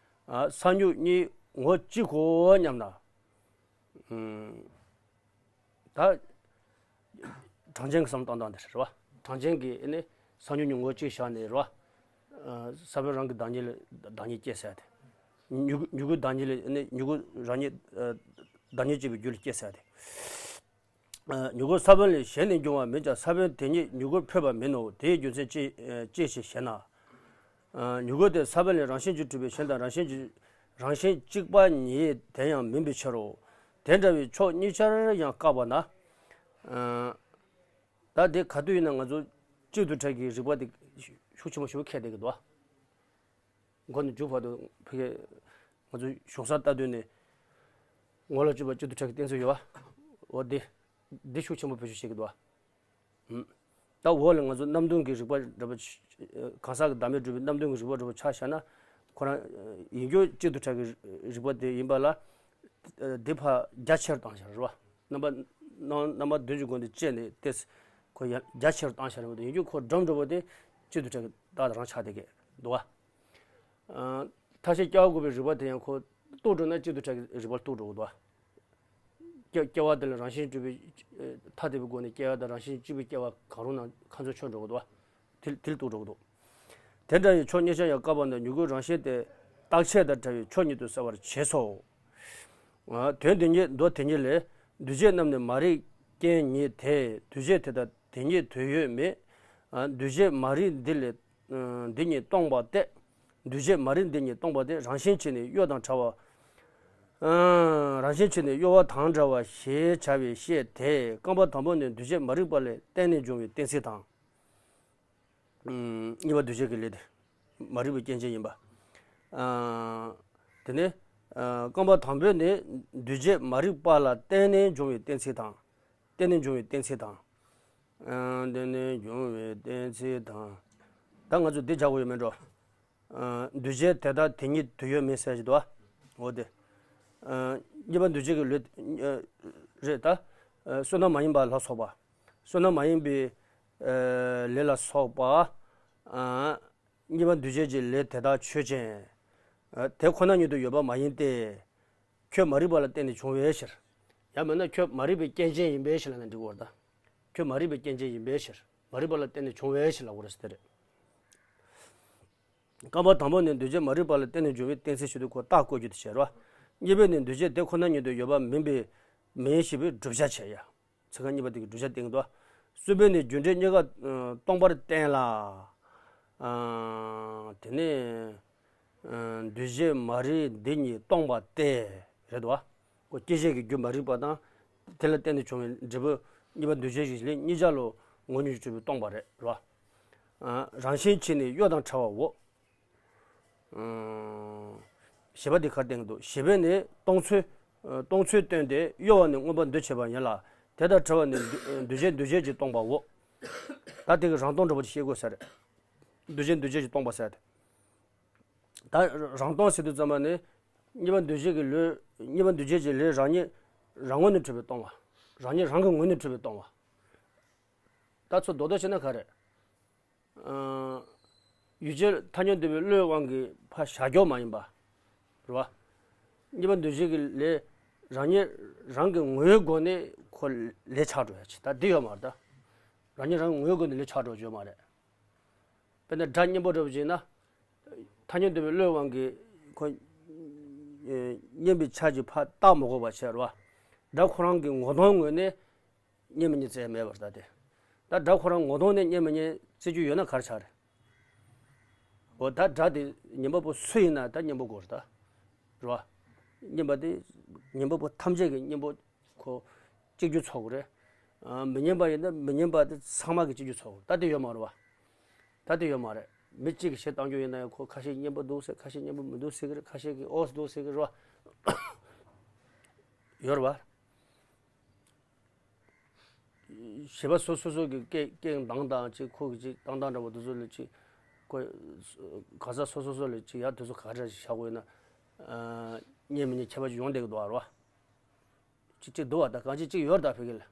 ཨ། ས་མྱུག་གཉིས་ངོ་གཅིག་གོ་སྙམ་ན། ཨུམ། ད། གྲངས་ཅན་གྱི་བསམ་བློ་བཏང་སྟངས་དེ་རེད་བ། གྲངས་ཅན་གྱི་ཨ་ནི་ས་མྱུག་གཉིས་ངོ་གཅིག་བཞག་ནས་རེད་བ། ཨ། ས་བོན་རང་གི་བདག་ཉིད་ལ་བདག་ཉིད་སྐྱེ་ཟེར་ཏེ། མྱུ་གུ་མྱུ་གུ་བདག་ཉིད་ལ་ཨ་ནི་མྱུ་གུ་རང་ཉིད་ཨ། བདག་ཉིད་སྐྱེ་བའི་རྒྱུ་ལ་སྐྱེ་ཟེར་ཏེ། ཨ། མྱུ་གུ་ས་བོན་ལས་གཞན་ནས་འབྱུང་བ་མིན་ཀྱང་ས་བོན་དེ་ཉིད་མྱུ་གུར་འཕོས་པ་མིན་ནོ། དེའི་རྒྱུ་མཚན་ཅི་ཅི་ཞེས་ཞེ་ན། ཨ། མྱུ་གུ་དེ་ས་བོན་ལས་རང་བཞིན་གྱིས་གྲུབ་པའི་གཞན་དང་རང་བཞིན་གྱིས་རང་བཞིན་གཅིག་པ་ཉིད་དེ་ཡང་མིན་པའི་ཕྱིར་རོ། དེ་འདྲ་བའི་ཕྱོགས་གཉིས་ཆར་ཡང་བཀག་པ་ན། ཨ། ད་དེ་ག་དུས་ཡིན་ན་ང་ཚོ་གཅིག་ཏུ་བྲལ་གྱི་རིགས་པ་དེ་ཤུགས་ཆེན་པོ་ཞིག་འཁྱེར་བསྡད་ཀྱི་འདུག་བ། མགོ་ནས་མཇུག་བར་དུ་ཕ་གི་ང་ཚོ་གཞུང་ས་ལྟ་དུས་ནས་ངོ་ལ་བཅུག་པ་གཅིག་ཏུ་བྲལ་གྱི་གཏན་ཚིགས་ཡོད་བ། འོ་དེ་འདི་ཤུགས་ཆེན་པོ་བེད་སྤྱོད་བྱེད་ཀྱི་འདུག་བ། ད་འོག་ལ་ང་ཚོ་རྣམ་བདུན་གྱི་རིགས་པ་འདྲ་པོ། གང་ཟག་གི་བདག་མེད་སྒྲུབ་པའི་རྣམ་བདུན་གྱི་རིགས་པ་འདྲ་པོ་ཆ་བཞག་ན། ཁོ་རང་ཡིན་རྒྱུ་གཅིག་ཏུ་བྲལ་གྱི་རིགས་པ་དེ་ཡིན་པ་ལ། འདི་ཕར་རྒྱ་ཆེར་བཏང་བཞག་རེད་བ། རྣམ་པ་རྣམ་རྣམ་པ་བདུན་གྱི་སྒོ་ནས་དཔྱད་ནས་ཏེ། ཁོ་ཡ་རྒྱ་ཆེར་བཏང་བཞག་རེད་མ་གཏོགས་ཡིན་རྒྱུ་ཁོ་སྒྲོམ་འདྲ་པོ་དེ་གཅིག་ཏུ་བྲལ་གྱི་རྟགས་དེ་རང་ཆགས་བསྡད་ཀྱི་འདུག་བ། ཐ་ཤལ་སྐྱེ་བ་འགོག་པའི་རིགས་པ་དེ་ཡང་ཁོ་རྟོགས་འགྲོ་ན་གཅིག་ཏུ་བྲལ་གྱི་རིགས་པ་རྟོགས་འགྲོ་གི་འདུག་བ། སྐྱེ་སྐྱེ་བ་དེ་ལ་རང་བཞིན་གྲུབ་པའི་ཐ་དད་པའི་སྒོ་ནས་སྐྱེ་བ་དང་རང་བཞིན་གཅིག་པའི་སྐྱེ་བ་གང་རུང་ན་ཁ་ཚོན་ཆོད་འགྲོ་གི་འདུག་བ། དེ་དེ་ལ་རྟོགས་འགྲོ་གི་འདུག་དེ་འདྲ་ཡི་ཕྱོགས་གཉིས་ཆར་ཡང་བཀག་པ་ན་མྱུ་གུ་རང་བཞིན་དེ་རྟག་ཆད་དང་བྲལ་བའི་ཕྱོགས་ཉིད་དུ་གསལ་བར་བྱས་སོ། དོན་དེ་ཉིད་མདོ་དེ་ཉིད་ལས། འདུས་བྱས་རྣམས་ནི་མ་རིག་རྐྱེན་ཉིད་དེ། འདུས་བྱས་དེ་དག་དེ་ཉིད་དུ་ཡོད་མེད། འདུས་བྱས་མ་རིག་འདི་ལས། འདི་ཉིད་སྟོང་པ་སྟེ། འདུས་བྱས་མ་རིག་འདི་ཉིད་སྟོང་པ་སྟེ་རང་བཞིན་གྱིས་ནི་གཡོ་དང་བྲལ་བ། རང་བཞིན་གྱིས་ནི་གཡོ་བ་དང་བྲལ་བ་ཞེས་བྱ་བའི་བཤད་དེ་རྐང་པ་དང་པོ་ནི་འདུས་བྱས་མ་རིག་པ་ལ་བརྟེན་ནས་འབྱུང་བའི་གཏན་ཚིགས་དང་། གཉིས་པ་འདུས་བྱས་ཀྱི་ལས་དེ། མ་རིག་པའི་རྐྱེན་ཅན་ཡིན་པ། དེ་ནས། རྐང་པ་དང་པོ་ནི་འདུས་བྱས་མ་རིག་པ་ལ་བརྟེན་ནས་འབྱུང་བའི་གཏན་ཚིགས་དང་། བརྟེན་ནས་འབྱུང་བའི་གཏན་ཚིགས་དང་། བརྟེན་ནས་འབྱུང་བའི་གཏན་ཚིགས་དང་། ད་ང་ཚོ་འདི་བྱ་དགོས་ཡོད་མེད་འགྲོ། འདུས་བྱས་དེ་དག་དེ་ཉིད་དུ་ཡོད་མེད་ཟེར་གྱི་འདུག་བ། འོ་དེ། གཉིས་པ་འདུས་བྱས་ཀྱི་ལས། རེད་ད། བསོད་ནམས་མ་ཡིན་པ་ལ་སོགས་པ། བསོད་ནམས་མ་ཡིན་པའི་ལས་ལ་སོགས་པ། གཉིས་པ་འདུས་བྱས་ཀྱི་ལས་དེ་དག་ཆོས་ཅན། དེ་ཁོ་ན་ཉིད་དུ་ཡོད་པ་མ་ཡིན་ཏེ། ཁྱོད་མ་རིག་པ་ལ་བརྟེན་ནས་བྱུང་བའི་ཕྱིར། ཡང་མིན་ན་ཁྱོད་མ་རིག་པའི་རྐྱེན་ཅན་ཡིན་པའི་ཕྱིར་ལབ་ན་འགྲིག་གི་རེད་ད། ཁྱོད་མ་རིག་པའི་རྐྱེན་ཅན་ཡིན་པའི་ཕྱིར། མ་རིག་པ་ལ་བརྟེན་ནས་བྱུང་བའི་ཕྱིར་ལབ་དགོས་རེད་ཟེར་དེ་རེད། རྐང་པ་དང་པོ་ནི་འདུས་བྱས་མ་རིག་པ་ལ་བརྟེན་ནས་འབྱུང་བའི་གཏན་ཚིགས་ཞུ་དུས་ཁོ་རྟགས་བཀོད་རྒྱུ་དེ་བྱས་རོ། གཉིས་པ་ནི་འདུས་བྱས་དེ་ཁོ་ན་ཉིད་དུ་ཡོད་པ་མིན་པའི་མིན་ཞེས་པའི་བསྒྲུབ་བྱ་བྱས་ཡ། ཚིག་རྐང་གཉིས་པ་དེ་གི་བསྒྲུབ་བྱ་བསྟན་གྱི་འདུག་གསུམ་པས་ནི་རྒྱུ་འབྲས་གཉིས་ཀ་སྟོང་པར་བསྟན་ལ། དེ་ནས། འདུས་བྱས་མ་རིག་འདི་ཉིད་སྟོང་པ་སྟེ། རེད་དོ། ཁོ་སྐྱེད་བྱེད་ཀྱི་རྒྱུ་མ་རིག་པ་དང་། དེ་ལ་བརྟེན་ནས་བྱུང་བའི་འབྲས་བུ་གཉིས་པ་འདུས་བྱས་ཀྱི་ལས་གཉིས་ཆར་ལ་ངོ་བོ་ཉིད་ཀྱིས་གྲུབ་པའི་སྟོང་པ་རེད་རོ། རང་བཞིན་གྱིས་ནི་གཡོ་དང་བྲལ་བའོ། ཞེས་པ་འདི་གར་བསྟན་གྱི་འདུག་ཞེས་པས་ནི་སྟོང་ཚུལ། སྟོང་ཚུལ་སྟོན་ཏེ་གཡོ་བ་ནི་མངོན་པར་འདུ་བྱེད་པ་ཡིན་ལ། དེ་དང་བྲལ་བ་ནི་འདུ་འདུས་བྱས་འདུས་བྱས་ཀྱིས་སྟོང་པའོ། ད་དེ་གི་རང་སྟོང་འདྲ་པོ་ཅིག་ཤེས་དགོས་ས་རེད། འདུས་བྱས་འདུས་བྱས་ཀྱིས་སྟོང་པ་ཟེར་ཏེ། ད་རང་སྟོང་ཟེར་དུས་ཙམ་པ་ནི། གཉིས་པ་འདུས་བྱས་ཀྱི་ལས། གཉིས་པ་འདུས་བྱས་ཀྱི་ལས་རང་ཉིད་རང་ངོས་ནས་གྲུབ་པའི་སྟོང་པ། རང་ཉིད་རང་གི་ངོས་ནས་གྲུབ་པའི་སྟོང་པ། ད་ཚུར་རྡོག་རྡོག་བྱས་ན་ག་རེད། ཡུལ་ཅན་ཐ་སྙད་འདོད་པའི་བློའི་དབང་གིས་ཕར་བཞག་རྒྱུ་མ་ཡིན་པ། རེད་བ། གཉིས་པ་འདུས་བྱས་ཀྱི་ལས་རང་ཉིད་རང་གི་ངོ་བོའི་སྒོ་ནས་ཁོ་ལས་ཆགས་འགྲོ་ཡ་ཅིག་ད་འདི་ཡོད་མ་རེད་ད། རང་ཉིད་རང་གི་ངོ་བོའི་སྒོ་ནས་ལས་ཆགས་འགྲོ་རྒྱུ་ཡོད་མ་རེད། དཔེར་ན་སྒྲ་སྙན་པོ་འདྲ་པོ་ཅིག་ཡིན་ན། ཐ་སྙད་འདོད་པའི་བློའི་དབང་གིས་ཁོ་ཨེ་མཉན་པའི་ཆ་གཅིག་ཕར་བཏགས་མ་དགོས་པ་བྱས་རེད་བ། སྒྲ་ཁོ་རང་གི་ངོ་གདོང་ངོས་ནས་མཉན་མི་མཉན་བཙལ་ཡ་མེད་པ་རེད་ད་དེ། ད་སྒྲ་ཁོ་རང་ངོ་གདོང་ནས་མཉན་མི་མཉན་བཙལ་རྒྱུ་ཡོད་ན་ག་རེ་ཆགས་རེད། འོ་ད་སྒྲ་དེ་མཉན་པ་པོ་སུ་ཡིན་ན་ད་མཉན་པོ་དགོས་རེད་ད། རེད་བ། མཉན་པ་དེ་མཉན་པ་པོ་ཐམས་ཅད་ཀྱི་མཉན་པོ་ཁོ་གཅིག་གྱུར་ཚོགས་དགོས་རེད། ཨ་མི་མཉན་པ་ཡིན་ན་མི་མཉན་པ་དེ་ཚང་མ་གི་གཅིག་གྱུར་ཚོགས་དགོས་རེད། ད་དེ་ཡོད་མ་རེད་བ། ད་དེ་ཡོད་མ་རེད། མི་གཅིག་གིས་གཞས་བཏང་རྒྱུ་ཡིན་ན་ཡང་ཁོ་ཁ་ཤས་མཉན་པོ་འདུག་ཟེར། ཁ་ཤས་མཉན་པོ་མི་འདུག་ཟེར་གི་རེད། ཁ་ཤས་ཀྱིས་ཨོ་འདུག་ཟེར་གི་རེད་བ། ཡོད་རེད་བ། གཞས་པ་སོ་སོ་སོ་གི་སྐད་སྐད་གདངས་དང་ཅིག་ཁོ་གི་ཅིག་བཏང་སྟངས་འདྲ་པོ་དེ་ཚོ་ལ་ཅིག་ཁོ་ག་ས་སོ་སོ་སོ་ལ་ཅིག་ཡ་དེ་ཚོ་ག་འདྲ་ཞིག་བཞག་དགོས་ཡིན་ན། ཨ་མཉན་མི་མཉན་ཁྱད་པར་ཅིག་ཡོང་བསྡད་ཀྱི་འདུག་ཨ་རེད་བ། ཅིག་ཅིག་འདུག་བ། ད་གང་ཅིག་ཅིག་ཡོད་རེད་ད་ཕ་གི་ལ།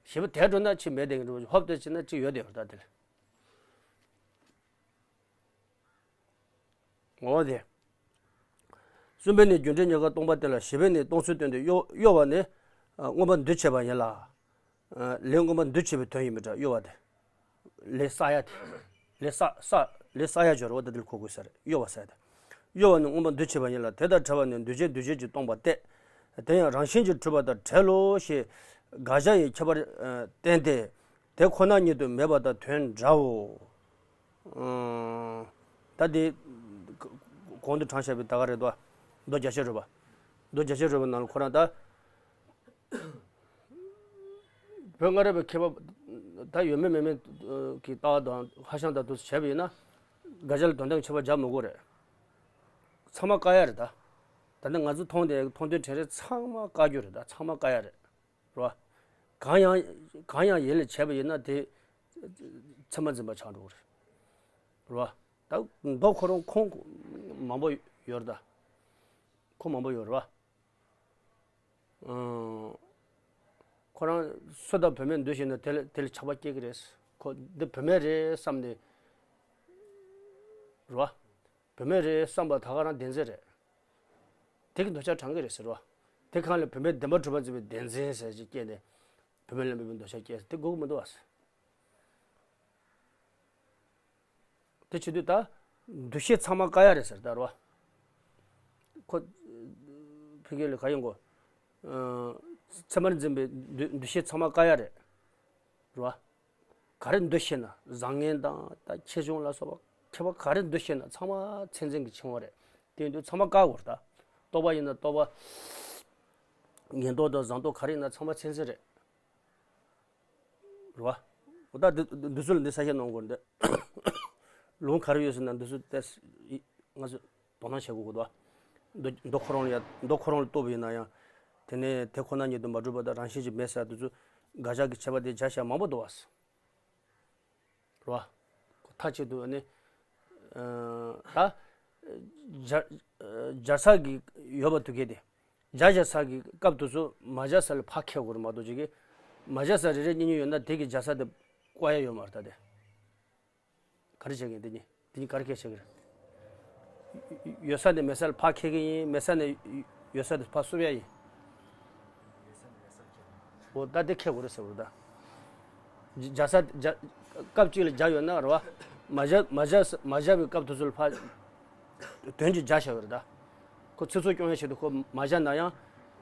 གཞས་པ་དེ་འགྲོ་ན་ཅིག་མེད་བསྡད་ཀྱི་འགྲོ། ཧོབ་སྟེ་ཕྱིན་ན་ཅིག་ཡོད་བསྡད་ཡོད་རེད་ད་དེ་ལ། ངོ་བོ་དེ། གསུམ་པས་ནི་རྒྱུ་འབྲས་ཉེར་དགར་སྟོང་པ་སྟེ་ལ། བཞི་པས་ནི་སྟོང་ཚུལ་སྟོན་ཏེ་གཡོ་གཡོ་བ་ནི། ཨ་མངོན་པར་འདུ་བྱེད་པ་ཡིན་ལ། ཨ་ལས་མངོན་པར་འདུ་བྱེད་པའི་དོན་ཡིན་པའི་སྒྲ་གཡོ་བ་སྟེ། ལས་བསགས་ཡ་དེ། ལས་བསགས་བསགས་ལས་བསགས་ཡ་སྦྱོར་བ་དེ་དེ་ལ་གོ་དགོས་ས་རེད། གཡོ་བ་ཟེར་ཡ་དེ། གཡོ་བ་ནི་མངོན་པར་འདུ་བྱེད་པ་ཡིན་ལ། དེ་དང་བྲལ་བ་ནི་འདུ་བྱེད་འདུ་བྱེད་ཀྱིས་སྟོང་པ་སྟེ། དེ་ཡང་རང་བཞིན་གྱིས་གྲུབ་པ་དང་བྲལ་ལོ་ཞེས་དགག་བྱ་ཡི་ཁྱད་པར་ཨ་བསྟན་ཏེ། དེ་ཁོ་ན་ཉིད་དུ་མེད་པ་དང་དོན་འདྲའོ། ཨང་། ད་དེ་གོང་དུ་དྲངས་བཞག་པའི་ད་ག་རེད་དོ། མདོ་རྒྱ་ཆེར་རོལ་པ། མདོ་རྒྱ་ཆེར་རོལ་པའི་ནང་ལ་ཁོ་རང་ད། བོད་སྔ་རབས་པའི་མཁས་པ་ད་ཡོད་མེད་མེད་མེད་ཀྱི་ལྟ་བ་དང་ཧ་ཤང་དང་དུ་བྱས་པ་ཡིན་ན། དགག་བྱ་ལ་དོན་དམ་ཁྱད་པར་རྒྱག་མི་དགོས་རེད། ཚང་མ་བཀག་ཡ་རེད་ད། ད་ནི་ང་ཚོ་མཐོང་དེ་མཐོང་ཐོས་དྲན་རེད། ཚང་མ་བཀག་རྒྱུ་རེད་ད། ཚང་མ་བཀག་ཡ་རེད། རེད་བ། གང་ཡང་གང་ཡང་ཡིད་ལ་བྱས་པ་ཡིན་ན་དེ་ཚད་མ་འཛིན་པ་ཆགས་འགྲོ་གི་རེད། རེད་བ། ད་མདོ་ཁོ་རང་ཁུངས་མང་པོ་ཡོད་རེད་ད། ཁུངས་མང་པོ་ཡོད་རེད་བ། ཨང་། ཁོ་རང་སུ་དང་བུད་མེད་འདུ་ཤེས་ན་དེ་ལ་དེ་ལ་ཆགས་པ་སྐྱེ་གི་རེད། ཁོ་འདི་བུད་མེད་རེད་བསམ་ནས། རེད་བ། བུད་མེད་རེད་བསམ་པ་ད་ག་རང་བདེན་འཛིན་རེད། དེ་གི་འདོད་ཆགས་དྲང་གི་རེད་ཟེར་བ། དེ་གང་ལས་བུད་མེད་བདེན་པར་གྲུབ་པར་འཛིན་པའི་བདེན་འཛིན་ཟེར་ཅིག་སྐྱེས་ནས། བུད་མེད་ལ་མེད་པའི་འདོད་ཆགས་སྐྱེས་ཟེར་དེ་དགོས་ཀྱི་མི་འདུག་བ་ཟེར། དེ་བྱེད་དུས་ད། འདུ་ཤེས་ཚང་མ་བཀག་ཡ་རེད་ཟེར་ད་རེད་བ། ཁོ། ཕ་གི་ལ་ག་ཡོང་གོ། ཚད་མར་འཛིན་པའི་འདུ་འདུ་ཤེས་ཚང་མ་བཀག་ཡ་རེད། རེད་བ། ག་རེ་འདུ་ཤེས་ན་བཟང་ངན་དང་ད་ཆེ་ཆུང་ལ་སོགས་པ་མཁས་པ་ག་རེ་འདུ་ཤེས་ན་ཚང་མ་མཚན་འཛིན་གྱི་འཆིང་བ་རེད། དེ་ཡིན་དུས་ཚང་མ་བཀག་དགོས་རེད་ད། རྟོག་པ་ཡིན་ན་རྟོག་པ། ངན་རྟོག་དང་བཟང་རྟོག་ག་རེ་ཡིན་ན་ཚང་མ་མཚན་འཛིན་རེད། རེད་བ། འོ་ད་འདི་འདི་ཚོ་ལ་འདི་གསལ་བཤད་གནང་དགོས་འདི། ལུང་ག་རེ་ཡོད་ཟེར་ན་འདི་ཚོ་ཏེ་ང་ཚོ་དོ་སྣང་བྱེད་དགོས་ཀྱི་འདུག་བ། མདོ་མདོ་ཁོ་རང་ལ་ཡ་མདོ་ཁོ་རང་ལ་ལྟོས་པ་ཡིན་ན་ཡང་། དེ་ནས་དེ་ཁོ་ན་ཉིད་དུ་མ་གྲུབ་པ་དང་རང་བཞིན་གྱིས་མེད་ཟེར་འདི་ཚོ་དགག་བྱ་གི་ཁྱད་པར་དེ་བྱ་བྱ་མང་པོ་འདུག་བ། རེད་བ། ཁོ་མཐའ་གཅིག་ཏུ་ནི། ད། སྦྱར་སྦྱར་ས་གི་ཡོད་པ་དུ་གལ་ཏེ། སྦྱར་བྱ་ས་གི་སྐབས་དུ་ཚོ་མ་སྦྱར་ས་ལ་ཕར་འཁྱེར་དགོས་རེད་མ་གཏོགས་ཅིག་གི། མ་སྦྱར་ས་རེ་རེ་གཉིས་གཉིས་ཡོད་ན་དེ་གི་སྦྱར་ས་དེ་བཀག་ཡ་ཡོད་མ་རེད་ད་དེ། ག་རེ་བྱེད་མཁན་དེ་གཉིས་དེ་གཉིས་ག་རེ་སྐད་ཆ་གི་རེད། ཡོད་ས་ནས་མེད་ས་ལ་ཕར་འཁྱེར་གི་ཡིན། མེད་ས་ནས་ཡོད་ས་དེ་ཕར་བསུབ་ཡ་ཡིན། འོ་ད་དེ་འཁྱེར་དགོས་རེད་ཟེར་བ་རེད་ད། སྦྱར་ས་སྦྱར་སྐབས་གཅིག་ལ་སྦྱར་ཡོད་ན་རེད་བ། མ་སྦྱར་མ་སྦྱར་མ་སྦྱར་བའི་སྐབས་དེ་ཚོ་ལ་ཕར་དོན་གྱིས་སྦྱར་བཞག་ཡོད་རེད་ད། ཁོ་ཚིག་ཚོགས་སྐྱོང་ཡ་ཆེད་དུ་ཁོ་མ་སྦྱར་ན་ཡང་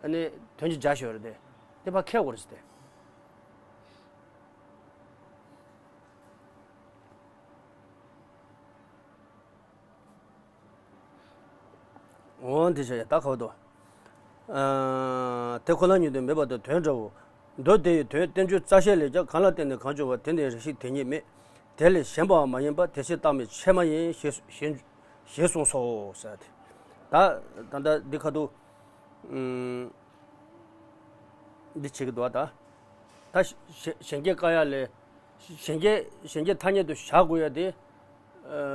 ཨ་ནི་དོན་གྱིས་སྦྱར་བཞག་ཡོད་རེད་དེ། དེ་ཕར་འཁྱེར་དགོས་རེད་ཟེར་ཏེ། འོ་འདི་བྱས་ད་ཁ་བ་དོ། ཨ་དེ་ཁོ་ན་ཉིད་དུ་མེད་པ་དང་དོན་འདྲའོ། མདོ་དེ་ཡི་དོན་བསྟན་བཅོས་རྩ་ཤེ་ལས་ཀྱང་གང་ལ་བརྟེན་ནས་གང་བྱུང་བ་དེ་ནི་རེ་ཞིག་དེ་ཉིད་མེད། དེ་ལས་གཞན་པའང་མ་ཡིན་པ་དེ་ཕྱིར་བརྟགས་མིན་ཕྱེ་མ་ཡིན་ཞེས་ཞེས་ཞེས་གསུངས་སོ་ཟེར་ཏེ། ད་ད་ལྟ་འདི་ཁ་ཐུག་ཨུམ། འདི་བྱེད་ཀྱི་འདུག་བ་ད། ད་གཞན་གཞན་སྐྱེ་བཀག་ཡ་ལས། གཞན་སྐྱེ་གཞན་སྐྱེ་ཐ་སྙད་དུ་བཞག་དགོས་ཡ་དེ།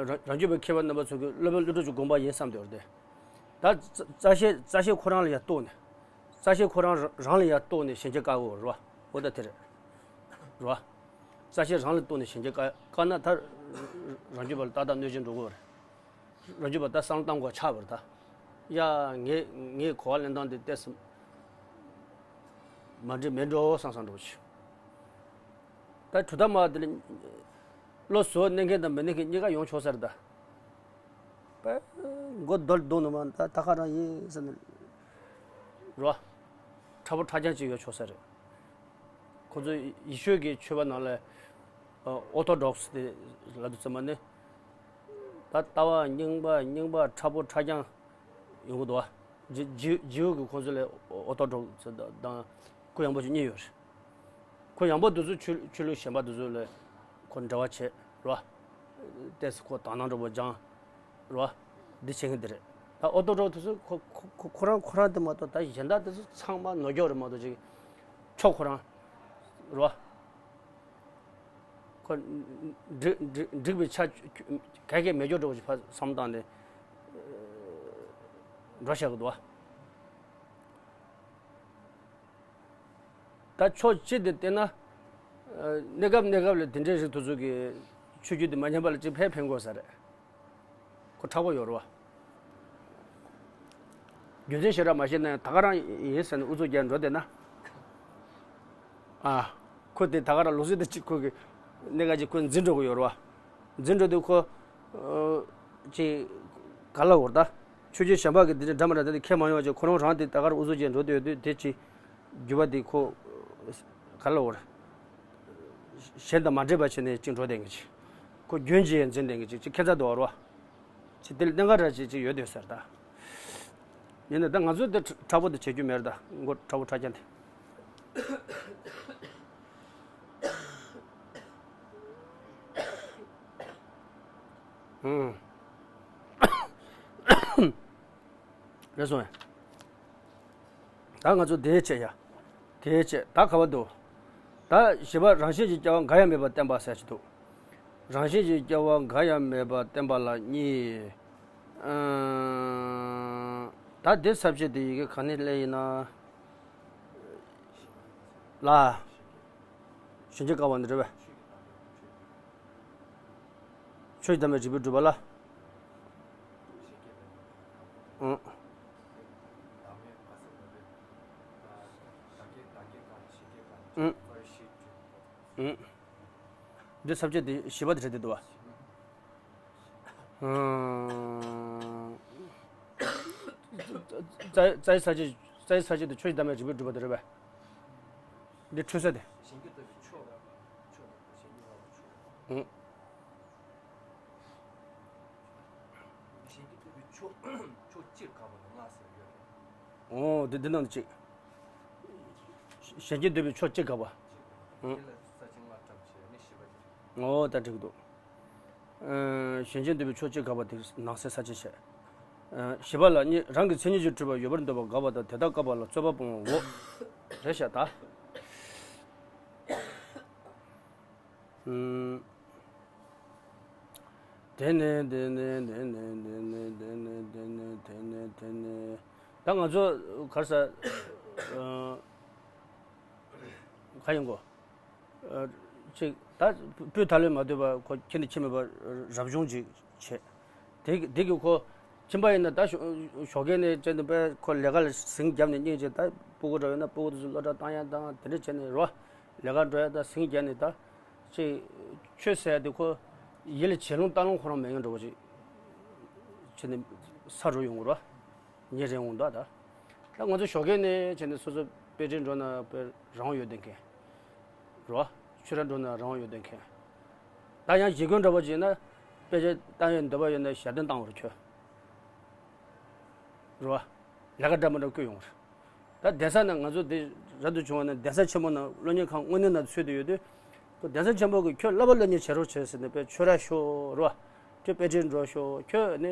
རང་རང་རྒྱུད་པའི་མཁས་པ་རྣམ་པ་ཚོ་གི་སློབ་དཔོན་ཀླུ་སྒྲུབ་ཀྱི་དགོངས་པ་ཡིན་བསམ་དེ་བར་དེ། ད་རྩ་རྩ་ཤེ་རྩ་ཤེ་ཁོ་རང་ལ་ཡ་གཏུགས་ནས། རྩ་ཤེ་ཁོ་རང་རང་ལ་ཡ་གཏུགས་ནས་གཞན་སྐྱེ་བཀག་དགོས་རེད་བ། འོ་ད་དེ་རེད། རེད་བ། རྩ་ཤེ་རང་ལ་གཏུགས་ནས་གཞན་སྐྱེ་བཀག་བཀག་ན་ད། རང་རྒྱུད་པ་ལ་ཏག་ཏག་གནོད་སྦྱིན་འགྲོ་གི་རེད། རང་རྒྱུད་པ་ད་བསམ་བློ་གཏང་དགོས་ཆགས་པ་རེད་ད། ཡ་ངས་ངས་གོ་བ་ལེན་སྟངས་འདི་ཏོག་ཙམ་མ་འགྲིག་མེད་འགྲོ་བསམ་བསམ་འགྲོ་ཆེ། ད་གྲུབ་མཐའ་སྨྲ་བ་དེ་ལ་བློ་གཟུ་བ་གནས་མཁན་དང་མི་གནས་མཁན་གཉིས་ཀ་ཡོང་ཆོག་ས་རེད་ད། པ། མགོ་རྡོལ་རྡུང་ནས་མ་ད་ད་ག་རང་ཡིན་ཟེར་ནས། རོ། ཁྲ་བོ་ཁྲ་རྐྱང་ཅིག་ཡོད་ཆོག་ས་རེད། ཁོ་ཚོ་ཡེ་ཤུ་གི་ཆོས་པ་ནང་ལ་ཨོ་ཐོ་ཌོག་སི་དེ་ལབ་དུས་ཙམ་པ་ནི། ད་ལྟ་བ་རྙིང་པ་རྙིང་པ་ཁྲ་བོ་ཁྲ་རྐྱང་ཡོང་གི་འདུག་བ། ཇི་ཇི་ཇིའུ་གི་ཁོང་ཚོ་ལ་ཨོ་ཐོ་ཌོག་སི་དང་སྐུ་ཡངས་པོ་ཅིག་གཉིས་ཡོད་རེད། ཁོ་ཡངས་པོ་དེ་ཚོ་ཆོས་ཆོས་ལུགས་གཞན་པ་དེ་ཚོ་ལ་ཁོ་འབྲེལ་བ་བྱེད་རོ། ཏོག་ཙམ་ཁོ་དག་སྣང་འདྲ་པོ་སྦྱང་རོ། འདི་བྱེད་མཁན་དེ་རེད། ད་ཨོ་ཐོ་ཌོག་སི་དེ་ཚོ་ཁོ་ཁོ་ཁོ་ཁོ་རང་ཁོ་རང་དེ་མ་གཏོགས་ད་གཞན་དག་དེ་ཚོ་ཚང་མ་ནོར་སྐྱོག་རེད་མ་གཏོགས་ཅིག་ཆོག་ཁོ་རང་རོ། ཁོ་འགྲིག་འགྲིག་འགྲིག་པའི་ཆ་ག་གེ་མེད་སྐྱོ་འདྲ་པོ་ཞིག་ཕར་བསམ་བཏང་ནས་འགྲོ་བཞག་གི་འདུག་བ། ད་ཕྱོགས་གཅིག་དེ་བལྟས་ན། གནས་སྐབས་གནས་སྐབས་ལ་དེ་འདྲའི་རིགས་དེ་ཚོ་གི་ཆོས་བརྒྱུད་དེ་མ་ཉམས་པ་ལ་ཅིག་ཕན་ཕན་དགོས་ས་རེད། ཁོ་དྲག་པོ་ཡོད་རེད་བ། རྒྱུ་མཚན་ཞེ་དྲག་མ་ཤེས་ན་ཡང་ད་ག་རང་ཡིན་ཟེར་ནས་ཨུ་ཚུགས་རྒྱག་འགྲོ་བསྡད་ན། ཨ། ཁོ་དེ་ད་ག་རང་ལུགས་སྲོལ་དེ་གཅིག་ཁོ་གི་གནད་འགག་ཅིག་ཁོས་འཛིན་འགྲོ་གི་ཡོད་རེད་བ། འཛིན་འགྲོ་དུས་ཁོ། ཨ། ཅིག་ག་ལ་འོར་ད། ཆོས་བརྒྱུད་གཞན་པ་གི་དེ་འདྲ་འདྲ་མི་འདྲ་དེ་འདྲ་ཁས་མ་ཡོང་བ་ཅིག་ཁོ་རང་རང་དེ་ད་ག་རང་ཨུ་ཚུགས་རྒྱག་འགྲོ་བསྡད་ཡོད་དུས་དེ་ཅིག་རྒྱུད་པ་དེ་ཁོ། ག་ལ་འོར། གཞན་དང་མ་འདྲེས་པ་བྱས་ནས་ཅིག་འགྲོ་བསྡད་མཁན་ཅིག་ཁོ་རྒྱུན་གྱི་འཛིན་བསྡད་མཁན་ཅིག་ཅིག་ཁྱད་མཚར་འདུག་བ་རོ། ཅིག་དེ་ལ་གནད་འགག་འདྲ་ཅིག་ཅིག་ཡོད་དུས་ཟེར་ད། ཡིན་ན་ད་ང་ཚོས་དེ་དྲག་པོ་དེ་བྱེད་རྒྱུ་མེད་རེད་ད་མགོ་དྲག་པོ་ཁྲ་རྐྱང་དེ། ཨང་། རེད་སོང་ངས། ད་ང་ཚོ་དེའི་ཆེད་ཡ། དེའི་ཆེད་ད་ག་བ་འདུག་ད་བཞི་པ་རང་བཞིན་གྱིས་སྐྱེ་བ་འགའ་ཡང་མེད་པར་བསྟན་པ་ཟེར་གྱི་འདུག་རང་བཞིན་གྱིས་སྐྱེ་བ་འགའ་ཡང་མེད་པར་བསྟན་པ་ལ་གཉིས། ཨང་། ད་འདི་ས་བཅད་དེ་ཡི་གེ་ག་ནས་སླེབས་ཡིན་ན། ལ། གཞན་གྱིས་བཀག་པ་འདི་རེད་པས། ཆོས་ཀྱི་བདག་མེད་རིགས་པས་གྲུབ་པ་ལ། ཨང་། ཨང་། ཨང་། འདི་ས་བཅད་དེ་བཞི་པ་དེ་རེད་འདུག་བ། ཨང་། རྩ་རྩ་བའི་ས་བཅད་རྩ་བའི་ས་བཅད་དེ་ཆོས་ཀྱི་བདག་མེད་རིགས་པས་གྲུབ་པ་དེ་རེད་པས། འདི་འཁྲུལ་ས་དེ། ཨང་། གཞན་གྱིས་ཐུབ་པའི་ཕྱོགས་ཕྱོགས་གཅིག་དགག་པ་དང་སྔ་ཟེར་ཡོད་རེད། ཨོ་དེ་འདི་ནང་དུ་གཅིག་གཞན་གྱིས་ཐུབ་པའི་ཕྱོགས་གཅིག་དགག་པ། ཨང་། དེ་ལ་ས་བཅད་ལྔ་བཀྲམ་བྱས་ནས་བཞི་པ་དེ་རེད། ཨོ་ད་འགྲིག་འདུག་ཨ། གཞན་གྱིས་ཐུབ་པའི་ཕྱོགས་གཅིག་དགག་པ་དེ་ནང་གསེས་ས་བཅད་བྱས། ཨ། བཞི་པ་ལ་གཉིས་རང་གི་མཚན་ཉིད་ཀྱིས་གྲུབ་པ་ཡོད་པར་འདོད་པ་དགག་པ་དང་དེ་དག་བཀག་པ་ལ་རྩོད་པ་སྤོང་བའོ། རེད་ཤག་ད། ཨུམ། དེ་ནས་དེ་ནས་དེ་ནས་དེ་ནས་དེ་ནས་དེ་ནས་དེ་ནས་དེ་ནས་ད་ང་ཚོ་ག་རེ་ཟེར། ཨ། ག་ཡིན་གོ་ཨ། ཅིག་ད་སྤུས་དག་ལས་མ་འདོད་པ་ཁོ་ཁྱེད་ནས་ཁྱེད་མེད་པ་རབ་བྱུང་ཅིག་བྱས། དེ་དེ་གི་ཁོ་ཁྱིམ་པ་ཡིན་ན་ད་ཞོགས་ཞོགས་ཀས་ནས་བྱས་ནས་པས་ཁོ་ལས་ཀ་ལ་ཟིང་རྒྱབ་ནས་སྙིང་རྗེ་ད་སྤུ་གུ་འདྲ་ཡོད་ན་སྤུ་གུ་དེ་ཚོ་སློབ་གྲྭ་བཏང་ཡ་དང་དེ་འདྲ་བྱས་ནས་རོ། ལས་ཀ་འགྲོ་ཡ་ད་ཟིང་རྒྱབ་ནས་ད། ཅིག་ཆོས་ཟེར་ཡ་དེ་ཁོ་ཡིད་ལ་བྱེད་ལོང་ལྟ་ལོང་ཁོ་རང་མེད་མཁན་འདྲ་བོ་ཅིག་བྱས་ནས་ས་རུ་ཡོང་གི་རོ། ཉིན་རེ་འོང་ད་ད། ད་ང་ཚོ་ཞོགས་ཀས་ནས་བྱས་ནས་སོ་སོ་དཔེ་ཁྲིད་འགྲོ་ན་དཔེ་རང་དབང་ཡོད་བསྡད་མཁན། རོ། ཆོས་ར་འགྲོ་ན་རང་དབང་ཡོད་བསྡད་མཁན། ད་ཡང་ཞེ་འཁོན་འདྲ་པོ་བྱས་ན། དཔེ་ཆ་བཏང་ཡོད་འདོད་པ་ཡོད་ན་ཞལ་འདོན་བཏང་བར་ཁྱོད། རོ། ལས་ཀ་འདྲ་མི་འདྲ་བསྐུལ་ཡོང་བར། ད་གདན་ས་ནང་ང་ཚོ་འདི་རབ་ཏུ་བྱུང་བ་ན་གདན་ས་ཆེན་མོ་ནང་སློབ་གཉེར་ཁང་དངོས་གནས་ནང་ཚུད་དུ་ཡོད་དུས། ཁོ་གདན་ས་ཆེན་པོ་གིས་ཁྱོད་བསླབ་པ་སློབ་གཉེར་བྱེད་རོགས་བྱེད་ཟེར་ནས་དཔེ་ཆོས་ར་ཤོག་རོ། ཁྱོད་དཔེ་ཁྲིད་འགྲོ་ཤོག་ཁྱོད་ནི།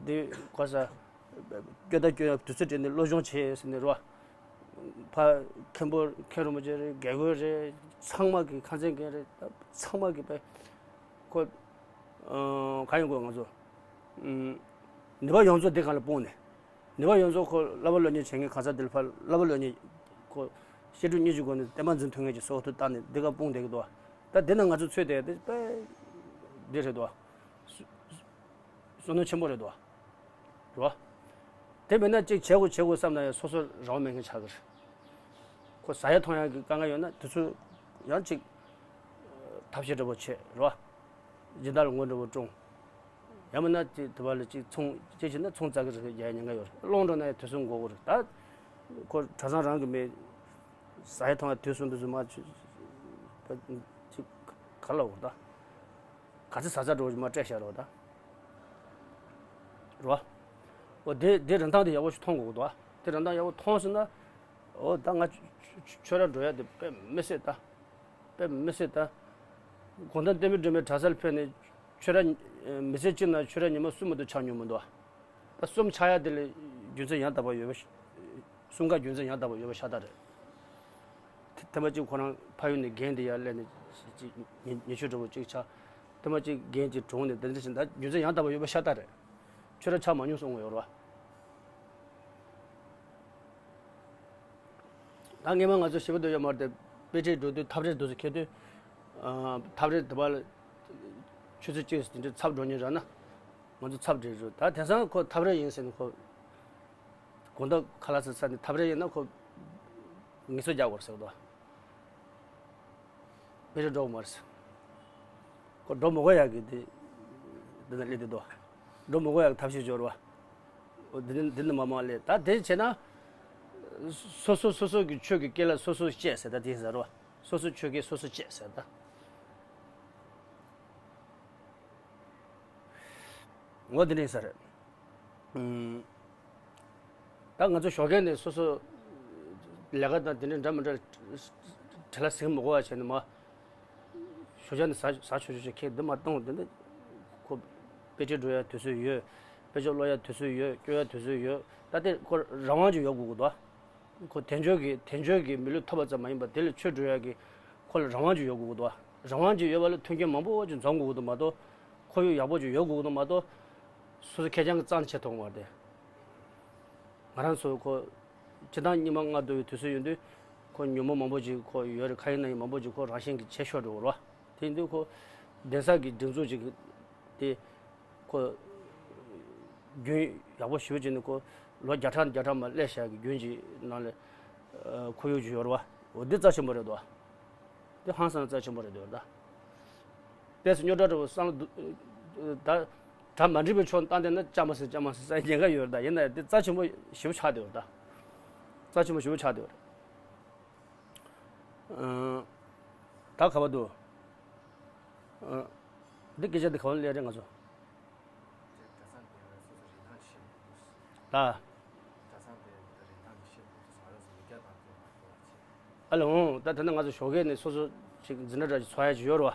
འདི་གོ་ས། སྐྱོ་ད་སྐྱོ་ཡ་དུས་ཚོད་སྤྲད་ནས་སློབ་སྦྱོང་བྱེད་ཟེར་ནས་རོ། ཕ་མཁན་པོ་མཁན་རིན་པོ་ཆེ་རེད། དགེ་བསྐོས་རེད། ཚང་མ་གི་ཁང་ཚན་འགན་རེད། ཚང་མ་གི་དཔེ། ཁོ། ཨ། ག་ཡིན་དགོས་ང་ཚོ། ཨུམ། ནུས་པ་ཡོངས་རྫོགས་འདི་སྒང་ལ་སྤུངས་ནས། ནུས་པ་ཡོངས་རྫོགས་ཁོ་བསླབ་པ་སློབ་གཉེར་བྱེད་མཁན་གང་ཟག་འདི་ལ་ཕར་བསླབ་པ་སློབ་གཉེར། ཁོ། བཤད་སྒྲུབ་གཉིས་ཀྱི་སྒོ་ནས་བསྟན་པ་འཛིན་ཐུབ་མཁན་གྱི་སྲོག་ཐུབ་བཏང་ནས་འདི་སྒང་སྤུངས་བསྡད་ཀྱི་འདུག་ད་འདི་ན་ང་ཚོ་ཚོད་བསྡད་དེ་དཔེ། འདི་རེད་འདུག་བསོད་ནམས་ཆེན་པོ་རེད་འདུག་རོ། དེ་མིན་ན་གཅིག་བྱེད་དགོས་བྱེད་དགོས་བསམ་ན་ཡང་སོ་སོ་རང་དབང་མེད་མཁན་ཆགས་ཀྱི་རེད། ཁོ་ཟ་ཡ་འཐུང་ཡ་གི་དཀའ་ངལ་ཡོད་ན་དེ་ཚོ་ཡང་གཅིག་ཐབས་ཤེས་འདྲ་པོ་བྱེད་རོ། སྦྱིན་བདག་ལ་དངུལ་འདྲ་པོ་སྤྲོང་། ཡང་མིན་ན་ཅིག་དེ་བ་ལ་ཅིག་ཚོང་ཅིག་བྱས་ན་ཚོང་རྩ་གི་རིགས་རྒྱག་ཉེན་ཁ་ཡོད་རེད། སློང་འགྲོ་ན་ཡང་དུས་ཚོད་འགོར་གི་རེད། ད་ཁོ་གྲྭ་ཚང་རང་གི་མི་ཟ་ཡ་འཐུང་ཡ་དུས་གསུམ་དུས་གསུམ་མ་ཅིག་ག་ལ་འོར་ད། ག་ཚོད་ཟ་ཚ་འགྲོ་མ་སྤྲད་བཞག་རོགས་ད། རོ། འོ་དེ་དེ་རིན་ཐང་དེ་ཡག་པོ་ཞིག་མཐོང་དགོས་འདུག་ཨ། དེ་རིན་ཐང་ཡག་པོ་མཐོང་སོང་ན། འོ་ད་ང་ཆོས་ར་འགྲོ་ཡ་དེ་དཔེ་མི་སྲིད་ད། དཔེ་མི་སྲིད་ད། དགོང་དག་བསྟན་པའི་སྒྲོན་མེ་གྲྭ་སར་ཕེབས་ནས་ཆོས་ར་མི་ཚེ་གཅིག་ནང་ཆོས་ར་ཉི་མ་གསུམ་མ་གཏོགས་ཆགས་མྱོང་མི་འདུག་ཨ། ད་གསུམ་ཆགས་ཡ་དེ་ལས་རྒྱུ་མཚན་ཡང་དག་པ་ཡོད་པ་ཞིག་གསུམ་ཀ་རྒྱུ་མཚན་ཡང་དག་པ་ཡོད་པ་ཤ་སྟག་རེད། དེ་ཐེངས་མ་གཅིག་ཁོ་རང་ཕ་ཡུལ་ནས་རྒན་དེ་ཡར་སླེབས་ནས་ཅིག་ཉེ་ཉེ་ཆོས་འདྲ་བོ་གཅིག་ཆགས། ཐེངས་མ་གཅིག་རྒན་གཅིག་གྲོངས་ནས་དེ་འདྲ་བྱས་ད་རྒྱུ་མཚན་ཡང་དག་པ་ཡོད་པ་ཤ་སྟག་རེད། ཆོས་ར་ཆགས་མ་མྱོང་གསུང་གི་ཡོད་རེད་བ། ད་སྔས་མ་ང་ཚོ་ཞེ་པོ་འདུག་ཡོད་མ་རེད་དེ། དཔེ་ཁྲིད་འགྲོ་དུས་ཐབ་རེས་འདུག་སེ་འཁེལ་དུས། ཨ། ཐབ་རེས་དེ་བ་ལ་ཆུ་ཚོད་གཅིག་དེ་འདྲའི་ཚབ་འགྲོ་ཉེན་རག་ན། ང་ཚོ་ཚབ་འགྲིག་རུ་ད་དེང་སང་ཁོ་ཐབ་རེས་ཡིན་ཟེར་ནས་ཁོ། དགོང་དག་ཁ་ལག་ཟ་ས་ནས་ཐབ་རེས་ཡིན་ན་ཁོ་ངལ་གསོ་རྒྱག་དགོས་ཟེར་གི་འདུག་དཔེ་ཆ་འགྲོ་གི་མ་རེད་ཟེར། ཁོ་འགྲོ་མི་དགོས་ཡག་གི་དེ་འདི་ན་སླེབས་བསྡད་འདུག་འགྲོ་མི་དགོས་ཡག་གི་ཐབས་ཤེས་སྦྱོར་བ། འོ་འདི་ནི་འདི་ནི་མ་མང་ལས་ད་དེ་བྱས་ན། སོ་སོ་སོ་སོ་གི་ཆོས་ཀྱི་སྐལ་བ་སོ་སོ་བཤད་ཟེར་ད་དེ་ཟེར་བ། སོ་སོ་ཆོས་སྐལ་སོ་སོ་བཤད་ཟེར་ད། འོ་དེ་འདྲ་ཡིན་ས་རེད། ཨུམ། ད་ང་ཚོ་ཞོགས་ཀས་ནས་སོ་སོ་ལས་ཀ་དང་དེ་འདྲ་འདྲ་མི་འདྲ་བྲེལ་ཟིང་མི་དགོས་པ་བྱས་ནས་མ། ཞོགས་ཇ་ནས་ཟ་ཟ་ཆོག་ཆོག་ཅིག་ཁྱེད་འདི་མ་གཏོང་དེ་འདྲ། ཁོ་དཔེ་ཁྲིད་འགྲོ་ཡ་དུས་ཚོད་ཡོད། དཔེ་ཆ་ཀློག་ཡ་དུས་ཚོད་ཡོད། སྐྱོ་ཡ་དུས་ཚོད་ཡོད། ད་དེ་ཁོ་རང་དབང་ཅིག་ཡོད་དགོས་ཀྱི་འདུག་ཨ། ཁོ་དལ་འབྱོར་གྱི་དལ་འབྱོར་གྱི་མི་ལུས་ཐོབ་པ་ཙམ་མ་ཡིན་པར་དེ་ལ་ཆོས་སྒྲུབ་ཡག་གི་ཁོ་ལ་རང་དབང་ཅིག་ཡོད་དགོས་ཀྱི་འདུག་བ། རང་དབང་ཅིག་ཡོད་པ་ལ་མཐུན་རྐྱེན་མང་པོ་ཅིག་འཛོམས་དགོས་ཀྱི་འདུག་མ་གཏོགས། ཁོར་ཡུག་ཡག་པོ་ཅིག་ཡོད་དགོས་ཀྱི་འདུག་མ་གཏོགས། སོ་སོ་ཁེར་རྐྱང་གི་རྩ་ནས་བྱེད་ཐུབ་ཀྱི་མ་རེད། ང་རང་ཚོ་ཁོ་སྤྱིར་བཏང་སྙིགས་མ་ལྔ་བདོ་བའི་དུས་ཚོད་ཡིན་དུས། ཁོ་ཉོན་མོངས་མང་པོ་ཅིག་ཁོ་ཡོད་རེད། ཁ་ཡིན་ན་ཡིན་མང་པོ་ཅིག་ཁོ་རང་བཞིན་གྱིས་བྱས་ཤོར་འགྲོ་གི་རེད་བ། དེ་ཡིན་དུས་ཁོ་གདན་ས་གི་སྒྲིག་འཛུགས་ཅིག་དེ། ཁོ་རྒྱུན་ཡག་པོ་ཞེ་པོ་བྱས་ནས་ཁོ་ལོ་བརྒྱ་ཕྲག་བརྒྱ་ཕྲག་མ་སླེབས་བཞག་གི་རྒྱུན་གྱི་ནང་ལ་ཁོར་ཡུག་ཅིག་ཡོད་རེད་བ། འོ་འདི་རྩ་ཆེན་པོ་རེད་དོ། འདི་ཧང་སང་རྩ་ཆེན་པོ་རེད་དོ་ད། དཔེ་སུ་རྙོག་དྲ་འདྲ་བོ་བསམ་བློ་འདུག་ད། གྲ་མ་འགྲིག་པའི་ཕྱོགས་བཏང་བསྡད་ན་ཅང་མ་ཟེར་ཅང་མ་ཟེར་ས་ཉེན་ཁ་ཡོད་རེད་ད། ཡིན་ན་ཡང་འདི་རྩ་ཆེན་པོ་ཞེ་པོ་ཆགས་བསྡད་ཡོད་རེད་ད། རྩ་ཆེན་པོ་ཞེ་པོ་ཆགས་བསྡད་ཡོད་རེད། ཨང་། ད་ག་པར་འདུག་ཨང་། འདི་སྐད་ཆ་འདི་ག་པར་སླེབས་རེད་ང་ཚོ། ད། ཨ་ལ་འོང་ད་ད་ནི་ང་ཚོ་ཞོགས་ཀས་ནས་སོ་སོ་ཅིག་འཛིན་གྲྭ་འདྲ་ཅིག་ཚོགས་ཡ་ཅིག་ཡོད་རེད་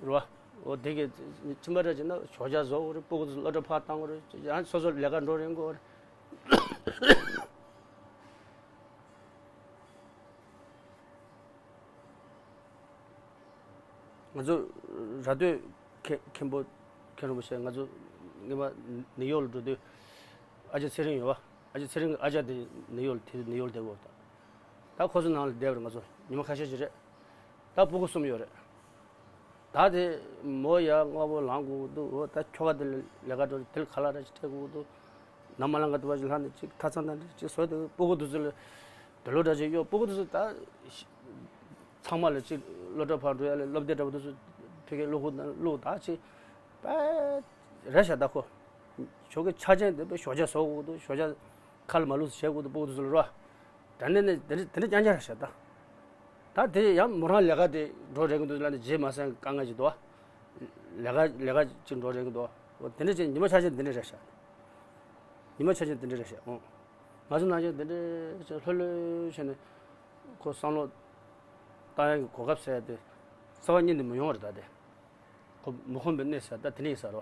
བ། རེད་བ། འོ་དེ་གས་ཁྱིམ་པ་འདྲ་ཅིག་ན་ཞོགས་ཇ་བཟོ་དགོས་རེད། སྤུ་གུ་ཚོ་སློབ་གྲྭ་ཕར་བཏང་དགོས་རེད། ཡང་སོ་སོ་ལས་ཀ་འགྲོ་རན་དགོས་རེད། ང་ཚོ་ར་སྟོད་མཁན་མཁན་པོ་མཁན་རིན་པོ་ཆེ་ང་ཚོ་སྔོན་མ་ནིའུ་ཡོག་ལ་འགྲོ་དུས་ཨ་ཅག་ཚེ་རིང་ཡོད་བ། ཨ་ཅག་ཚེ་རིང་ཨ་ཅག་དེ་ནིའུ་ཡོག་ལ་དེ་ནིའུ་ཡོག་ལ་བསྡད་ཡོད་ད། ད་ཁོ་ཚོ་ནང་ལ་བསྡད་པར་ང་ཚོ་ཉི་མ་ཁ་ཤས་ཤིག་རེད། ད་སྤུ་གུ་གསུམ་ཡོད་རེད། ད་དེ་མོ་ཡ་སྔ་པོ་ལངས་དགོས་འདུག་འོ་ད་ཁྱོ་ག་དེ་ལ་ལས་ཀ་འགྲོ་དེ་ལ་ཁ་ལག་འདྲ་ཞིག་སྤྲད་དགོས་འདུག་ནམ་མ་ལངས་ག་དུ་བ་ཞིག་ལྷག་ནས་ཅིག་ཁ་ཚང་དང་འདྲ་ཅིག་བཟོས་དེ་སྤུ་གུ་དེ་ཚོ་ལ་དུག་ལོག་འདྲ་ཅིག་གཡོག་སྤུ་གུ་དེ་ཚོ་ད་ཤི་ཚང་མ་ལ་ཅིག་སློབ་གྲྭ་ཕར་འགྲོ་ཡ་ལ་སློབ་དེབ་འདྲ་པོ་དེ་ཚོ་ཕ་གིར་བླུག་ཁུག་ནང་བླུག་ད་ཅིག་པས་རེད་ཤག་ད་ཁོ་ཞོགས་ཀའི་ཆ་ཅན་དེ་པས་ཞོགས་ཇ་བཟོ་དགོས་འདུག་ཞོགས་ཇ་ཁ་ལ་མ་ལུས་སུ་བྱེད་དགོས་འདུག་སྤུ་གུ་དེ་ཚོ་ལ་རོ། དེ་ནས་ནས་དེ་འདྲ་དེ་འདྲ་རྐྱང་རྐྱང་རེད་ཤག་ད། ད་དེ་ཡང་མོ་རང་ལས་ཀ་དེ་འགྲོ་རན་གི་འདུག་ལབ་ནས་རྗེས་མ་སེང་དཀའ་ངལ་ཅིག་འདུག་ཨ། ལས་ཀ་ལས་ཀ་ཅིག་འགྲོ་རན་གི་འདུག་འོ་དེ་འདྲ་ཅིག་ཉི་མ་ཆ་ཅན་དེ་འདྲ་རེད་ཤག་ཉི་མ་ཆ་ཅན་དེ་འདྲ་རེད་ཤག་འོ། ང་ཚོ་ནང་བཞིན་དེ་འདྲ་ཅིག་ལྷོད་ལྷོད་བྱས་ནས་ཁོ་བསམ་བློ་བཏང་ཡག་གི་གོ་སྐབས་ཟེར་ཡ་དེ་རྩ་བ་ཉིད་ནས་མི་ཡོང་བ་རེད་ད་དེ། ཁོ་མི་ཁོམ་པའི་གནས་ཟེར་ད་དེ་འདྲ་ཡིན་ས་རེད་བ།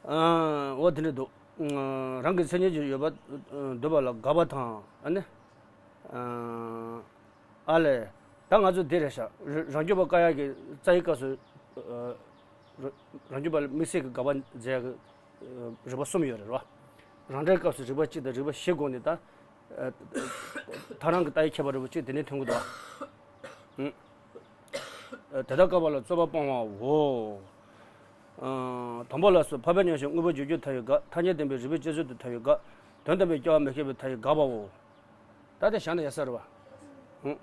ཨ། འོ་དེ་འདྲ་འདུག་ཨ། རང་གི་མཚན་ཉིད་ཀྱི་ཡོད་པ་འདོད་པ་ལ་དགག་པ་དང་ཨ་ནི། ཨ་ལས། ད་ང་ཚོ་འདི་རེད་ཤག་ར་རང་རྒྱུད་པ་བཀག་ཡག་གི་རྩ་བའི་སྐབས་སུ། ཨ། ར་རང་རྒྱུད་པ་ལ་དམིགས་བསལ་གྱི་དགག་པ་མཛད་ཡག་གི་རིགས་པ་གསུམ་ཡོད་རེད་བ། རང་འགྲེལ་སྐབས་སུ་རིགས་པ་གཅིག་དང་རིགས་པ་བཞི་དགོངས་ནས་ད། ཐལ་རང་གི་ལྟ་བའི་ཁྱད་པར་རིགས་པ་གཅིག་དེ་ནས་ཐོན་གྱི་འདུག་བ། དེ་ལྟར་བཀག་པ་ལ་རྩོད་པ་སྤོང་བའོ། ཨ། དང་པོ་ལ་སོགས་འཕགས་པའི་མཉམ་གཞག་དངོས་པོར་འཇོག་རྒྱུར་ཐལ་བའི་དགག་ཐ་སྙད་བདེན་པའི་རིགས་པས་དཔྱད་བཟོད་དུ་ཐལ་བའི་དགག་དོན་དམ་པའི་སྐྱེ་བ་མི་ཁེགས་པར་ཐལ་བའི་དགག་པའོ། ད་དེ་བཞག་ན་ཡག་ས་རེད་བ།